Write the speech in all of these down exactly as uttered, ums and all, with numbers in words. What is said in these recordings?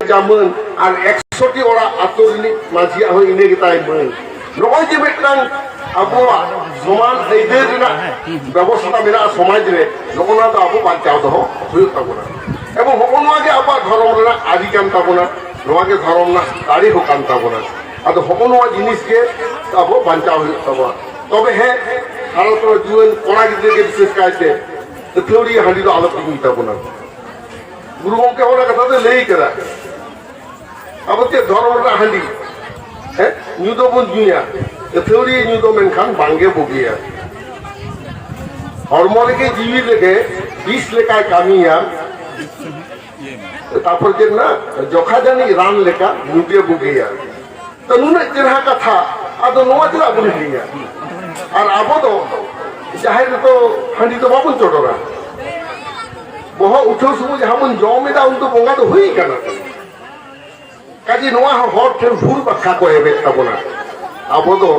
ᱡᱟ ᱢᱟᱹᱱ, ᱟᱨ ᱮᱠᱥᱚ ᱴᱤ ᱚᱲᱟᱜ ᱟᱛᱳ ᱨᱤᱱᱤᱡ ᱢᱟᱹᱡᱷᱤᱭᱟᱜ ᱦᱚᱸ ᱤᱱᱟᱹ ᱜᱮᱛᱟᱭ ᱢᱟᱹᱱ᱾ ᱱᱚᱜᱼᱚᱭ ᱡᱮ ᱢᱤᱫᱴᱟᱝ ᱟᱵᱚᱣᱟᱜ ᱥᱚᱢᱟᱱ ᱟᱹᱭᱫᱟᱹᱨ ᱨᱮᱱᱟᱜ ᱵᱮᱵᱚᱥᱛᱷᱟ ᱢᱮᱱᱟᱜᱼᱟ ᱥᱚᱢᱟᱡᱽ ᱨᱮ, ᱱᱚᱜᱼᱚ ᱱᱚᱣᱟ ᱫᱚ ᱟᱵᱚ ᱵᱟᱧᱪᱟᱣ ᱫᱚᱦᱚ ᱦᱩᱭᱩᱜ ᱛᱟᱵᱚᱱᱟ᱾ ᱮᱵᱚᱝ ᱦᱚᱸᱜᱼᱚ ᱱᱚᱣᱟ ᱜᱮ ᱟᱵᱚᱣᱟᱜ ᱫᱷᱚᱨᱚᱢ ᱨᱮᱱᱟᱜ ᱟᱹᱨᱤ ᱠᱟᱱ ᱛᱟᱵᱚᱱᱟ, ᱱᱚᱣᱟ ᱜᱮ ᱫᱷᱚᱨᱚᱢ ᱨᱮᱱᱟᱜ ᱫᱟᱲᱮ ᱦᱚᱸ ᱠᱟᱱ ᱛᱟᱵᱚᱱᱟ᱾ ᱟᱫᱚ ᱦᱚᱸᱜᱼᱚ ᱱᱚᱣᱟ ᱡᱤᱱᱤᱥ ᱜᱮ ᱟᱵᱚ ᱵᱟᱧᱪᱟᱣ ᱦᱩᱭᱩᱜ ᱛᱟᱵᱚᱱᱟ᱾ ᱛᱚᱵᱮ ᱦᱮᱸ, ᱦᱟᱨᱟ ᱛᱚᱨᱟ ᱡᱩᱣᱟᱹᱱ ᱠᱚᱲᱟ ᱜᱤᱫᱽᱨᱟᱹ ᱜᱮ ᱵᱤᱥᱮᱥ ᱠᱟᱭᱛᱮ ᱟᱹᱛᱷᱟᱹᱣᱲᱤ ᱦᱟᱺᱰᱤ ᱫᱚ ᱟᱞᱚ ᱠᱚ ᱧᱩᱭ ᱛᱟᱵᱚᱱᱟ᱾ ᱜᱩᱨᱩ ᱜᱚᱢᱠᱮ ᱚᱱᱟ ᱠᱟᱛᱷᱟ ᱫᱚᱭ ᱞᱟᱹᱭ ᱠᱟᱫᱟ᱾ ᱟᱵᱚ ᱪᱮᱫ ᱫᱷᱚᱨᱚᱢ ᱨᱮᱱᱟᱜ ᱦᱟᱺᱰᱤ, ᱦᱮᱸ, ᱧᱩ ᱫᱚᱵᱚᱱ ᱧᱩᱭᱟ, ᱟᱹᱛᱷᱟᱹᱣᱲᱤ ᱧᱩ ᱫᱚ ᱢᱮᱱᱠᱷᱟᱱ ᱵᱟᱝᱜᱮ ᱵᱩᱜᱤᱭᱟ᱾ ᱦᱚᱲᱢᱚ ᱨᱮᱜᱮ ᱡᱤᱣᱤ ᱨᱮᱜᱮ ᱵᱤᱥ ᱞᱮᱠᱟᱭ ᱠᱟᱹᱢᱤᱭᱟ, ᱛᱟᱨᱯᱚᱨ ᱪᱮᱫ ᱢᱮᱱᱟᱜᱼᱟ, ᱡᱚᱠᱷᱟ ᱡᱟᱹᱱᱤᱡ ᱨᱟᱱ ᱞᱮᱠᱟ ᱧᱩ ᱜᱮ ᱵᱩᱜᱤᱭᱟ᱾ ᱛᱚ ᱱᱩᱱᱟᱹᱜ ᱪᱮᱦᱨᱟ ᱠᱟᱛᱷᱟ, ᱟᱫᱚ ᱱᱚᱣᱟ ᱪᱮᱫᱟᱜ ᱵᱚᱱ ᱦᱤᱲᱤᱧᱟ? ᱟᱨ ᱟᱵᱚ ᱫᱚ ᱡᱟᱦᱮᱨ ᱨᱮᱫᱚ ᱦᱟᱺᱰᱤ ᱫᱚ ᱵᱟᱵᱚᱱ ᱪᱚᱰᱚᱨᱟ᱾ ᱵᱚᱦᱚᱜ ᱩᱴᱷᱟᱹᱣ ᱥᱚᱢᱚᱭ ᱡᱟᱦᱟᱸ ᱵᱚᱱ ᱡᱚᱢ ᱮᱫᱟ, ᱩᱱᱫᱚ ᱵᱚᱸᱜᱟ ᱫᱚ ᱦᱩᱭ ᱠᱟᱱᱟ᱾ ᱠᱟᱡᱮ ᱱᱚᱣᱟ ᱦᱚᱸ ᱦᱚᱲ ᱴᱷᱮᱱ ᱵᱷᱩᱞ ᱵᱟᱠᱷᱟ ᱠᱚ ᱮᱢᱮᱫ ᱛᱟᱵᱚᱱᱟ᱾ ᱟᱵᱚ ᱫᱚ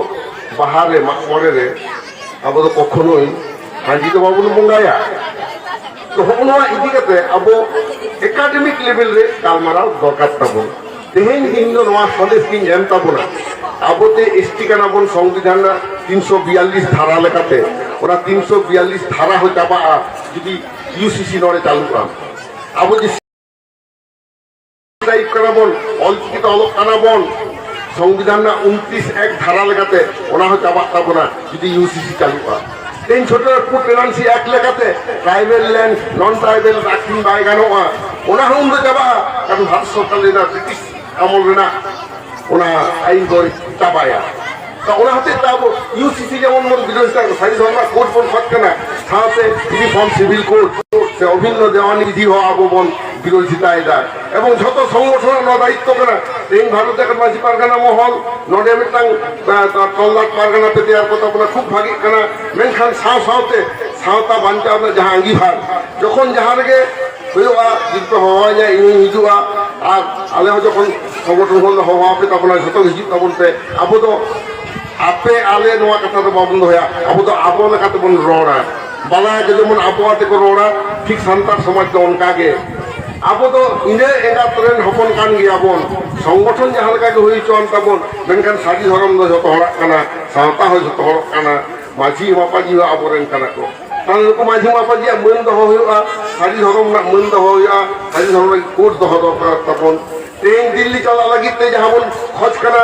ᱵᱟᱦᱟ ᱨᱮ, ᱢᱟᱜ ᱢᱚᱬᱮ ᱨᱮ ᱟᱵᱚ ᱫᱚ ᱠᱚᱠᱷᱚᱱᱳᱭ ᱦᱟᱺᱰᱤ ᱫᱚ ᱵᱟᱵᱚᱱ ᱵᱚᱸᱜᱟᱭᱟ᱾ ᱛᱚ ᱦᱚᱸᱜᱼᱚ ᱱᱚᱣᱟ ᱤᱫᱤ ᱠᱟᱛᱮ ᱟᱵᱚ ᱮᱠᱟᱰᱮᱢᱤᱠ ᱞᱮᱵᱮᱞ ᱨᱮ ᱜᱟᱞᱢᱟᱨᱟᱣ ᱫᱚᱨᱠᱟᱨ ᱛᱟᱵᱚᱱ᱾ ᱛᱮᱦᱮᱧ ᱤᱧ ᱫᱚ ᱱᱚᱣᱟ ᱥᱟᱸᱫᱮᱥ ᱜᱤᱧ ᱮᱢ ᱛᱟᱵᱚᱱᱟ, ᱟᱵᱚ ᱛᱮ ᱮᱥ ᱴᱤ ᱠᱟᱱᱟ ᱵᱚᱱ, ᱥᱚᱝᱵᱤᱫᱷᱟᱱ ᱨᱮᱱᱟᱜ ᱛᱤᱱᱥᱚ ᱵᱤᱭᱟᱞᱞᱤᱥ ᱫᱷᱟᱨᱟ ᱞᱮᱠᱟᱛᱮ, ᱚᱱᱟ ᱛᱤᱱᱥᱚ ᱵᱤᱭᱟᱞᱞᱤᱥ ᱫᱷᱟᱨᱟ ᱦᱚᱸ ᱪᱟᱵᱟᱜᱼᱟ ᱡᱩᱫᱤ ᱤᱭᱩ ᱥᱤ ᱥᱤ ᱱᱚᱰᱮ ᱪᱟᱹᱞᱩᱜᱼᱟ᱾ ᱟᱵᱚ ᱡᱮ ᱴᱟᱭᱤᱯ ᱠᱟᱱᱟ ᱵᱚᱱ, ᱚᱞᱪᱤᱠᱤ ᱛᱮ ᱚᱞᱚᱜ ᱠᱟᱱᱟ ᱵᱚᱱ, ᱥᱚᱝᱵᱤᱫᱷᱟᱱ ᱨᱮᱱᱟᱜ ᱩᱱᱛᱨᱤᱥ ᱮᱠ ᱫᱷᱟᱨᱟ ᱞᱮᱠᱟᱛᱮ ᱚᱱᱟ ᱦᱚᱸ ᱪᱟᱵᱟᱜ ᱛᱟᱵᱚᱱᱟ ᱡᱩᱫᱤ ᱤᱭᱩ ᱥᱤ ᱥᱤ ᱪᱟᱹᱞᱩᱜᱼᱟ᱾ ᱛᱮᱦᱮᱧ ᱪᱷᱳᱴᱳᱱᱟᱜᱯᱩᱨ ᱴᱮᱱᱟᱱᱥᱤ ᱮᱠᱴ ᱞᱮᱠᱟᱛᱮ ᱴᱨᱟᱭᱵᱮᱞ ᱞᱮᱱᱰ, ᱱᱚᱱ ᱴᱨᱟᱭᱵᱮᱞ ᱟᱹᱠᱷᱨᱤᱧ ᱵᱟᱭ ᱜᱟᱱᱚᱜᱼᱟ, ᱚᱱᱟ ᱦᱚᱸ ᱩᱱᱫᱚ ᱪᱟᱵᱟᱜᱼᱟ᱾ ᱠᱟᱨᱚᱱ ᱵᱷᱟᱨᱚᱛ ᱥᱚᱨᱠᱟᱨ ᱞᱟᱹᱭᱫᱟ ᱵᱨᱤᱴᱤᱥ ᱟᱢᱚᱞ ᱨᱮᱱᱟᱜ ᱚᱱᱟ ᱟᱭᱤᱱ ᱫᱚᱭ ᱪᱟᱵᱟᱭᱟ᱾ ᱛᱚ ᱚᱱᱟ ᱦᱚᱛᱮᱡ ᱛᱮ ᱟᱵᱚ ᱤᱭᱩ ᱥᱤ ᱥᱤ ᱡᱮᱢᱚᱱ ᱵᱚᱱ ᱵᱤᱨᱳᱫᱷᱤᱛᱟ, ᱥᱟᱹᱨᱤ ᱫᱷᱚᱨᱢᱟ ᱠᱳᱰ ᱵᱚᱱ ᱠᱷᱚᱡᱽ ᱠᱟᱱᱟ, ᱥᱟᱶᱛᱮ ᱤᱭᱩᱱᱤᱯᱷᱚᱨᱢ ᱥᱤᱵᱷᱤᱞ ᱠᱳᱰ ᱥᱮ ᱚᱵᱷᱤᱱᱱᱚ ᱫᱮᱣᱟᱱᱤ ᱵᱤᱫᱷᱤ ᱦᱚᱸ ᱟᱵᱚ ᱵᱚᱱ ᱵᱤᱨᱳᱫᱷᱤᱛᱟᱭᱮᱫᱟ᱾ ᱮᱵᱚᱝ ᱡᱷᱚᱛᱚ ᱥᱚᱝᱜᱚᱴᱷᱚᱱᱟᱜ ᱱᱚᱣᱟ ᱫᱟᱭᱤᱛᱛᱚ ᱠᱟᱱᱟ᱾ ᱛᱮᱦᱮᱧ ᱵᱷᱟᱨᱚᱛ ᱡᱟᱠᱟᱛ ᱢᱟᱹᱡᱷᱤ ᱯᱟᱨᱜᱟᱱᱟ ᱢᱚᱦᱚᱞ ᱱᱚᱰᱮ ᱢᱤᱫᱴᱟᱝ, ᱟ, ᱛᱚᱞᱞᱟᱴ ᱯᱟᱨᱜᱟᱱᱟ ᱯᱮ ᱛᱮᱭᱟᱨ ᱠᱚ ᱛᱟᱵᱚᱱᱟ, ᱠᱷᱩᱵ ᱵᱷᱟᱜᱤᱜ ᱠᱟᱱᱟ᱾ ᱢᱮᱱᱠᱷᱟᱱ ᱥᱟᱶ ᱥᱟᱶᱛᱮ ᱥᱟᱶᱛᱟ ᱵᱟᱧᱪᱟᱣ ᱨᱮᱱᱟᱜ ᱡᱟᱦᱟᱸ ᱟᱸᱜᱤᱵᱷᱟᱨ, ᱡᱚᱠᱷᱚᱱ ᱡᱟᱦᱟᱸ ᱨᱮᱜᱮ ᱦᱩᱭᱩᱜᱼᱟ, ᱡᱩᱫᱤ ᱯᱮ ᱦᱚᱦᱚᱣᱟᱹᱧᱟ, ᱤᱧ ᱦᱚᱧ ᱦᱤᱡᱩᱜᱼᱟ᱾ ᱟᱨ ᱟᱞᱮ ᱦᱚᱸ ᱡᱚᱠᱷᱚᱱ ᱥᱚᱝᱜᱚᱴᱷᱚᱱ ᱠᱷᱚᱱ ᱞᱮ ᱦᱚᱦᱚ ᱟᱯᱮ ᱛᱟᱵᱚᱱᱟ, ᱡᱷᱚᱛᱚ ᱜᱮ ᱦᱤᱡᱩᱜ ᱛᱟᱵᱚᱱ ᱯᱮ᱾ ᱟᱵᱚ ᱫᱚ ᱟᱯᱮ ᱟᱞᱮ ᱱᱚᱣᱟ ᱠᱟᱛᱷᱟ ᱫᱚ ᱵᱟᱵᱚᱱ ᱫᱚᱦᱚᱭᱟ, ᱟᱵᱚ ᱫᱚ ᱟᱵᱚ ᱞᱮᱠᱟ ᱛᱮᱵᱚᱱ ᱨᱚᱲᱟ᱾ ᱵᱟᱞᱟᱭᱟ ᱠᱚ ᱡᱮᱢᱚᱱ ᱟᱵᱚ ᱟᱛᱮ ᱠᱚ ᱨᱚᱲᱟ, ᱴᱷᱤᱠ ᱥᱟᱱᱛᱟᱲ ᱥᱚᱢᱟᱡᱽ ᱫᱚ ᱚᱱᱠᱟ ᱜᱮ᱾ ᱟᱵᱚ ᱫᱚ ᱤᱱᱟᱹ ᱮᱸᱜᱟᱛ ᱨᱮᱱ ᱦᱚᱯᱚᱱ ᱠᱟᱱ ᱜᱮᱭᱟᱵᱚᱱ᱾ ᱥᱚᱝᱜᱚᱴᱷᱚᱱ ᱡᱟᱦᱟᱸ ᱞᱮᱠᱟ ᱜᱮ ᱦᱩᱭ ᱦᱚᱪᱚᱣᱟᱱ ᱛᱟᱵᱚᱱ, ᱢᱮᱱᱠᱷᱟᱱ ᱥᱟᱹᱨᱤ ᱫᱷᱚᱨᱚᱢ ᱫᱚ ᱡᱷᱚᱛᱚ ᱦᱚᱲᱟᱜ ᱠᱟᱱᱟ, ᱥᱟᱶᱛᱟ ᱦᱚᱸ ᱡᱷᱚᱛᱚ ᱦᱚᱲᱟᱜ ᱠᱟᱱᱟ, ᱢᱟᱹᱡᱷᱤ ᱢᱟᱯᱟᱡᱤ ᱦᱚᱸ ᱟᱵᱚᱨᱮᱱ ᱠᱟᱱᱟ ᱠᱚ᱾ ᱛᱟᱦᱞᱮ ᱱᱩᱠᱩ ᱢᱟᱹᱡᱷᱤ ᱢᱟᱯᱟᱡᱤᱭᱟᱜ ᱢᱟᱹᱱ ᱫᱚᱦᱚ ᱦᱩᱭᱩᱜᱼᱟ, ᱥᱟᱹᱨᱤ ᱫᱷᱚᱨᱚᱢ ᱨᱮᱱᱟᱜ ᱢᱟᱹᱱ ᱫᱚᱦᱚ ᱦᱩᱭᱩᱜᱼᱟ, ᱥᱟᱹᱨᱤ ᱫᱷᱚᱨᱚᱢ ᱞᱟᱹᱜᱤᱫ ᱠᱳᱰ ᱫᱚᱦᱚ ᱫᱚᱨᱠᱟᱨ ᱛᱟᱵᱚᱱ᱾ ᱛᱮᱦᱮᱧ ᱫᱤᱞᱞᱤ ᱪᱟᱞᱟᱜ ᱞᱟᱹᱜᱤᱫ ᱛᱮ ᱡᱟᱦᱟᱸ ᱵᱚᱱ ᱠᱷᱚᱡᱽ ᱠᱟᱱᱟ,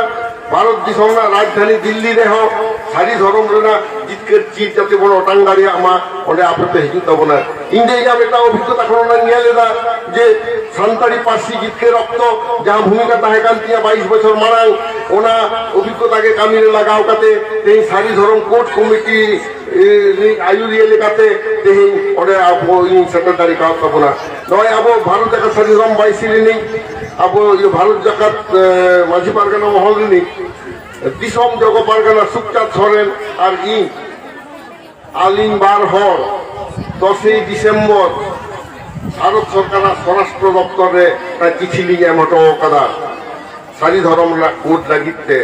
ᱵᱷᱟᱨᱚᱛ ᱫᱤᱥᱚᱢ ᱨᱮᱱᱟᱜ ᱨᱟᱡᱽᱫᱷᱟᱱᱤ ᱫᱤᱞᱞᱤ ᱨᱮᱦᱚᱸ ᱥᱟᱹᱨᱤ ᱫᱷᱚᱨᱚᱢ ᱨᱮᱱᱟᱜ ᱡᱤᱛᱠᱟᱹᱨ ᱪᱤᱨ ᱡᱟᱛᱮ ᱵᱚᱱ ᱚᱴᱟᱝ ᱫᱟᱲᱮᱭᱟᱜ ᱢᱟ, ᱚᱸᱰᱮ ᱟᱯᱮ ᱯᱮ ᱦᱤᱡᱩᱜ ᱛᱟᱵᱚᱱᱟ᱾ ᱤᱧ ᱫᱚ ᱤᱧᱟᱹᱜ ᱢᱤᱫᱴᱟᱝ ᱚᱵᱷᱤᱜᱽᱜᱚᱛᱟ ᱠᱷᱚᱱ ᱚᱱᱟᱧ ᱧᱮᱞ ᱮᱫᱟ ᱡᱮ ᱥᱟᱱᱛᱟᱲᱤ ᱯᱟᱹᱨᱥᱤ ᱡᱤᱛᱠᱟᱹᱨ ᱚᱠᱛᱚ ᱡᱟᱦᱟᱸ ᱵᱷᱩᱢᱤᱠᱟ ᱛᱟᱦᱮᱸ ᱠᱟᱱ ᱛᱤᱧᱟ ᱵᱟᱭᱤᱥ ᱵᱚᱪᱷᱚᱨ ᱢᱟᱲᱟᱝ, ᱚᱱᱟ ᱚᱵᱷᱤᱜᱽᱜᱚᱛᱟ ᱜᱮ ᱠᱟᱹᱢᱤ ᱨᱮ ᱞᱟᱜᱟᱣ ᱠᱟᱛᱮ ᱛᱮᱦᱮᱧ ᱥᱟᱹᱨᱤ ᱫᱷᱚᱨᱚᱢ ᱠᱳᱰ ᱠᱚᱢᱤᱴᱤ ᱨᱤᱱᱤᱡ ᱟᱹᱭᱩᱨᱤᱭᱟᱹ ᱞᱮᱠᱟᱛᱮ ᱛᱮᱦᱮᱧ ᱚᱸᱰᱮ ᱟᱵᱚ ᱤᱧ ᱥᱮᱴᱮᱨ ᱫᱟᱲᱮ ᱠᱟᱣᱫ ᱛᱟᱵᱚᱱᱟ᱾ ᱱᱚᱜᱼᱚᱭ ᱟᱵᱚ ᱵᱷᱟᱨᱚᱛ ᱡᱟᱠᱟᱛ ᱥᱟᱹᱨᱤ ᱫᱷᱚᱨᱚᱢ ᱵᱟᱭᱥᱤ ᱨᱤᱱᱤᱡ ᱟᱵᱚ ᱤᱭᱟᱹ ᱵᱷᱟᱨᱚᱛ ᱡᱟᱠᱟᱛ, ᱮ, ᱢᱟᱹᱡᱷᱤ ᱯᱟᱨᱜᱟᱱᱟ ᱢᱚᱦᱚᱞ ᱨᱤᱱᱤᱡ ᱫᱤᱥᱚᱢ ᱡᱚᱜᱚ ᱯᱟᱨᱜᱟᱱᱟ ᱥᱩᱠᱪᱟᱸᱫᱽ ᱥᱚᱨᱮᱱ ᱟᱨ ᱤᱧ, ᱟᱹᱞᱤᱧ ᱵᱟᱨ ᱦᱚᱲ ᱫᱚᱥᱮᱭ ᱰᱤᱥᱮᱢᱵᱚᱨ ᱵᱷᱟᱨᱚᱛ ᱥᱚᱨᱠᱟᱨᱟᱜ ᱥᱚᱨᱟᱥᱴᱨᱚ ᱫᱚᱯᱛᱚᱨ ᱨᱮ ᱚᱱᱟ ᱪᱤᱴᱷᱤ ᱞᱤᱧ ᱮᱢ ᱦᱚᱴᱚ ᱟᱠᱟᱫᱟ ᱥᱟᱹᱨᱤ ᱫᱷᱚᱨᱚᱢ ᱨᱮᱱᱟᱜ ᱠᱳᱰ ᱞᱟᱹᱜᱤᱫ ᱛᱮ᱾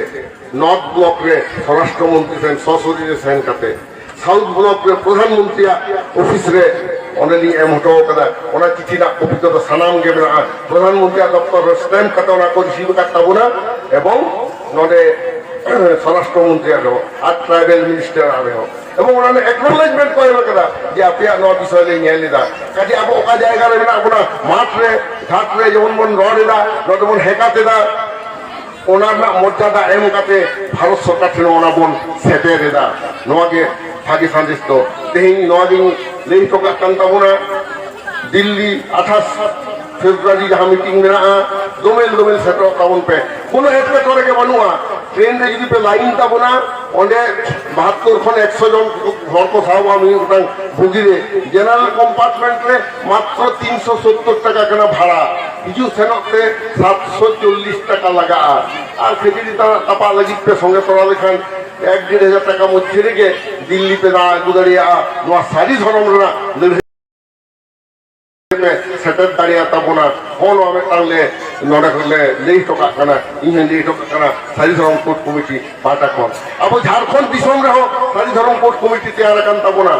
ᱱᱚᱨᱛᱷ ᱵᱞᱚᱠ ᱨᱮ ᱥᱚᱨᱟᱥᱴᱨᱚ ᱢᱚᱱᱛᱨᱤ ᱴᱷᱮᱱ ᱥᱚᱥᱚᱨᱤᱨ ᱨᱮ ᱥᱮᱱ ᱠᱟᱛᱮ, ᱥᱟᱣᱩᱛᱷ ᱵᱞᱚᱠ ᱨᱮ ᱯᱨᱚᱫᱷᱟᱱ ᱢᱚᱱᱛᱨᱤᱭᱟᱜ ᱚᱯᱷᱤᱥ ᱨᱮ ᱚᱸᱰᱮ ᱞᱤᱧ ᱮᱢ ᱦᱚᱴᱚ ᱟᱠᱟᱫᱟ᱾ ᱚᱱᱟ ᱪᱤᱴᱷᱤ ᱨᱮᱱᱟᱜ ᱠᱚᱯᱤ ᱠᱚᱫᱚ ᱥᱟᱱᱟᱢ ᱜᱮ ᱢᱮᱱᱟᱜᱼᱟ᱾ ᱯᱨᱚᱫᱷᱟᱱ ᱢᱚᱱᱛᱨᱤᱭᱟᱜ ᱫᱚᱯᱛᱚᱨ ᱨᱮ ᱥᱴᱮᱢᱯ ᱠᱟᱛᱮ ᱚᱱᱟ ᱠᱚ ᱨᱤᱥᱤᱵᱷ ᱟᱠᱟᱫ ᱛᱟᱵᱚᱱᱟ ᱮᱵᱚᱝ ᱱᱚᱰᱮ ᱥᱚᱨᱟᱥᱴᱨᱚ ᱢᱚᱱᱛᱨᱤᱭᱟᱜ ᱨᱮᱦᱚᱸ ᱟᱨ ᱴᱨᱟᱭᱵᱮᱞ ᱢᱤᱱᱤᱥᱴᱟᱨᱟᱜ ᱨᱮᱦᱚᱸ ᱮᱵᱚᱝ ᱚᱱᱟ ᱨᱮᱱᱟᱜ ᱮᱠᱱᱚᱞᱮᱡᱽᱢᱮᱱᱴ ᱠᱚ ᱮᱢ ᱟᱠᱟᱫᱟ ᱡᱮ ᱟᱯᱮᱭᱟᱜ ᱱᱚᱣᱟ ᱵᱤᱥᱚᱭ ᱞᱮ ᱧᱮᱞ ᱮᱫᱟ᱾ ᱠᱟᱡᱮ ᱟᱵᱚ ᱚᱠᱟ ᱡᱟᱭᱜᱟ ᱨᱮ ᱢᱮᱱᱟᱜ ᱵᱚᱱᱟ, ᱢᱟᱴᱷ ᱨᱮ ᱜᱷᱟᱴ ᱨᱮ ᱡᱮᱢᱚᱱ ᱵᱚᱱ ᱨᱚᱲ ᱮᱫᱟ, ᱱᱚᱰᱮ ᱵᱚᱱ ᱦᱮᱠᱟᱛ ᱮᱫᱟ, ᱚᱱᱟ ᱨᱮᱱᱟᱜ ᱢᱚᱨᱡᱟᱫᱟ ᱮᱢ ᱠᱟᱛᱮ ᱵᱷᱟᱨᱚᱛ ᱥᱚᱨᱠᱟᱨ ᱴᱷᱮᱱ ᱚᱱᱟ ᱵᱚᱱ ᱥᱮᱴᱮᱨ ᱮᱫᱟ᱾ ᱱᱚᱣᱟ ᱜᱮ ᱵᱷᱟᱜᱮ ᱥᱟᱸᱫᱮᱥ ᱫᱚ᱾ ᱛᱮᱦᱮᱧ ᱱᱚᱣᱟ ᱜᱤᱧ ᱞᱟᱹᱭ ᱦᱚᱴᱚ ᱠᱟᱜ ᱠᱟᱱ ᱛᱟᱵᱚᱱᱟ, ᱫᱤᱞᱞᱤ ᱟᱴᱷᱟᱥ ᱯᱷᱮᱵᱽᱨᱩᱣᱟᱨᱤ ᱡᱟᱦᱟᱸ ᱢᱤᱴᱤᱝ ᱢᱮᱱᱟᱜᱼᱟ, ᱫᱚᱢᱮᱞ ᱫᱚᱢᱮᱞ ᱥᱮᱴᱮᱨᱚᱜ ᱛᱟᱵᱚᱱ ᱯᱮ, ᱠᱳᱱᱳ ᱮᱴᱠᱮᱴᱚᱬᱮ ᱜᱮ ᱵᱟᱹᱱᱩᱜᱼᱟ᱾ ᱴᱨᱮᱱ ᱨᱮ ᱡᱩᱫᱤ ᱯᱮ ᱞᱟᱭᱤᱱ ᱛᱟᱵᱚᱱᱟ, ᱚᱸᱰᱮ ᱵᱟᱦᱟᱛᱛᱳᱨ ᱠᱷᱚᱱ ᱮᱠᱥᱚ ᱡᱚᱱ ᱦᱚᱲ ᱠᱚ ᱥᱟᱦᱚᱵᱼᱟ ᱢᱤᱫ ᱜᱚᱴᱟᱝ ᱵᱩᱜᱤ ᱨᱮ᱾ ᱡᱮᱱᱟᱨᱮᱞ ᱠᱚᱢᱯᱟᱨᱴᱢᱮᱱᱴ ᱨᱮ ᱢᱟᱛᱨᱚ ᱛᱤᱱᱥᱚ ᱥᱚᱛᱛᱚᱨ ᱴᱟᱠᱟ ᱠᱟᱱᱟ ᱵᱷᱟᱲᱟ, ᱦᱤᱡᱩᱜ ᱥᱮᱱᱚᱜ ᱛᱮ ᱥᱟᱛᱥᱚ ᱪᱚᱞᱞᱤᱥ ᱴᱟᱠᱟ ᱞᱟᱜᱟᱜᱼᱟ᱾ ᱟᱨ ᱠᱷᱟᱹᱡᱟᱹᱲᱤ ᱛᱟᱯᱟᱜ ᱞᱟᱹᱜᱤᱫ ᱯᱮ ᱥᱚᱸᱜᱮ ᱛᱚᱨᱟ ᱞᱮᱠᱷᱟᱱ ᱮᱠ ᱰᱮᱲ ᱦᱟᱡᱟᱨ ᱴᱟᱠᱟ ᱢᱚᱫᱽᱫᱷᱮ ᱨᱮᱜᱮ ᱫᱤᱞᱞᱤ ᱯᱮ ᱫᱟᱬᱟ ᱟᱹᱜᱩ ᱫᱟᱲᱮᱭᱟᱜᱼᱟ᱾ ᱱᱚᱣᱟ ᱥᱟᱹᱨᱤ ᱫᱷᱚᱨᱚᱢ ᱨᱮᱱᱟᱜ ᱞᱟᱹᱲᱦᱟᱹᱭ ᱯᱮ ᱥᱮᱴᱮᱨ ᱫᱟᱲᱮᱭᱟᱛᱟ ᱵᱚᱱᱟ᱾ ᱦᱚᱸ, ᱱᱚᱣᱟ ᱢᱤᱫᱴᱟᱝ ᱞᱮ ᱱᱚᱰᱮ ᱠᱷᱚᱱ ᱞᱮ ᱞᱟᱹᱭ ᱦᱚᱴᱚ ᱠᱟᱜ ᱠᱟᱱᱟ, ᱤᱧ ᱦᱚᱸᱧ ᱞᱟᱹᱭ ᱦᱚᱴᱚ ᱠᱟᱜ ᱠᱟᱱᱟ ᱥᱟᱹᱨᱤ ᱫᱷᱚᱨᱚᱢ ᱠᱳᱰ ᱠᱚᱢᱤᱴᱤ ᱯᱟᱦᱴᱟ ᱠᱷᱚᱱ᱾ ᱟᱵᱚ ᱡᱷᱟᱲᱠᱷᱚᱸᱰ ᱫᱤᱥᱚᱢ ᱨᱮᱦᱚᱸ ᱥᱟᱹᱨᱤ ᱫᱷᱚᱨᱚᱢ ᱠᱳᱰ ᱠᱚᱢᱤᱴᱤ ᱛᱮᱭᱟᱨ ᱟᱠᱟᱱ ᱛᱟᱵᱚᱱᱟ᱾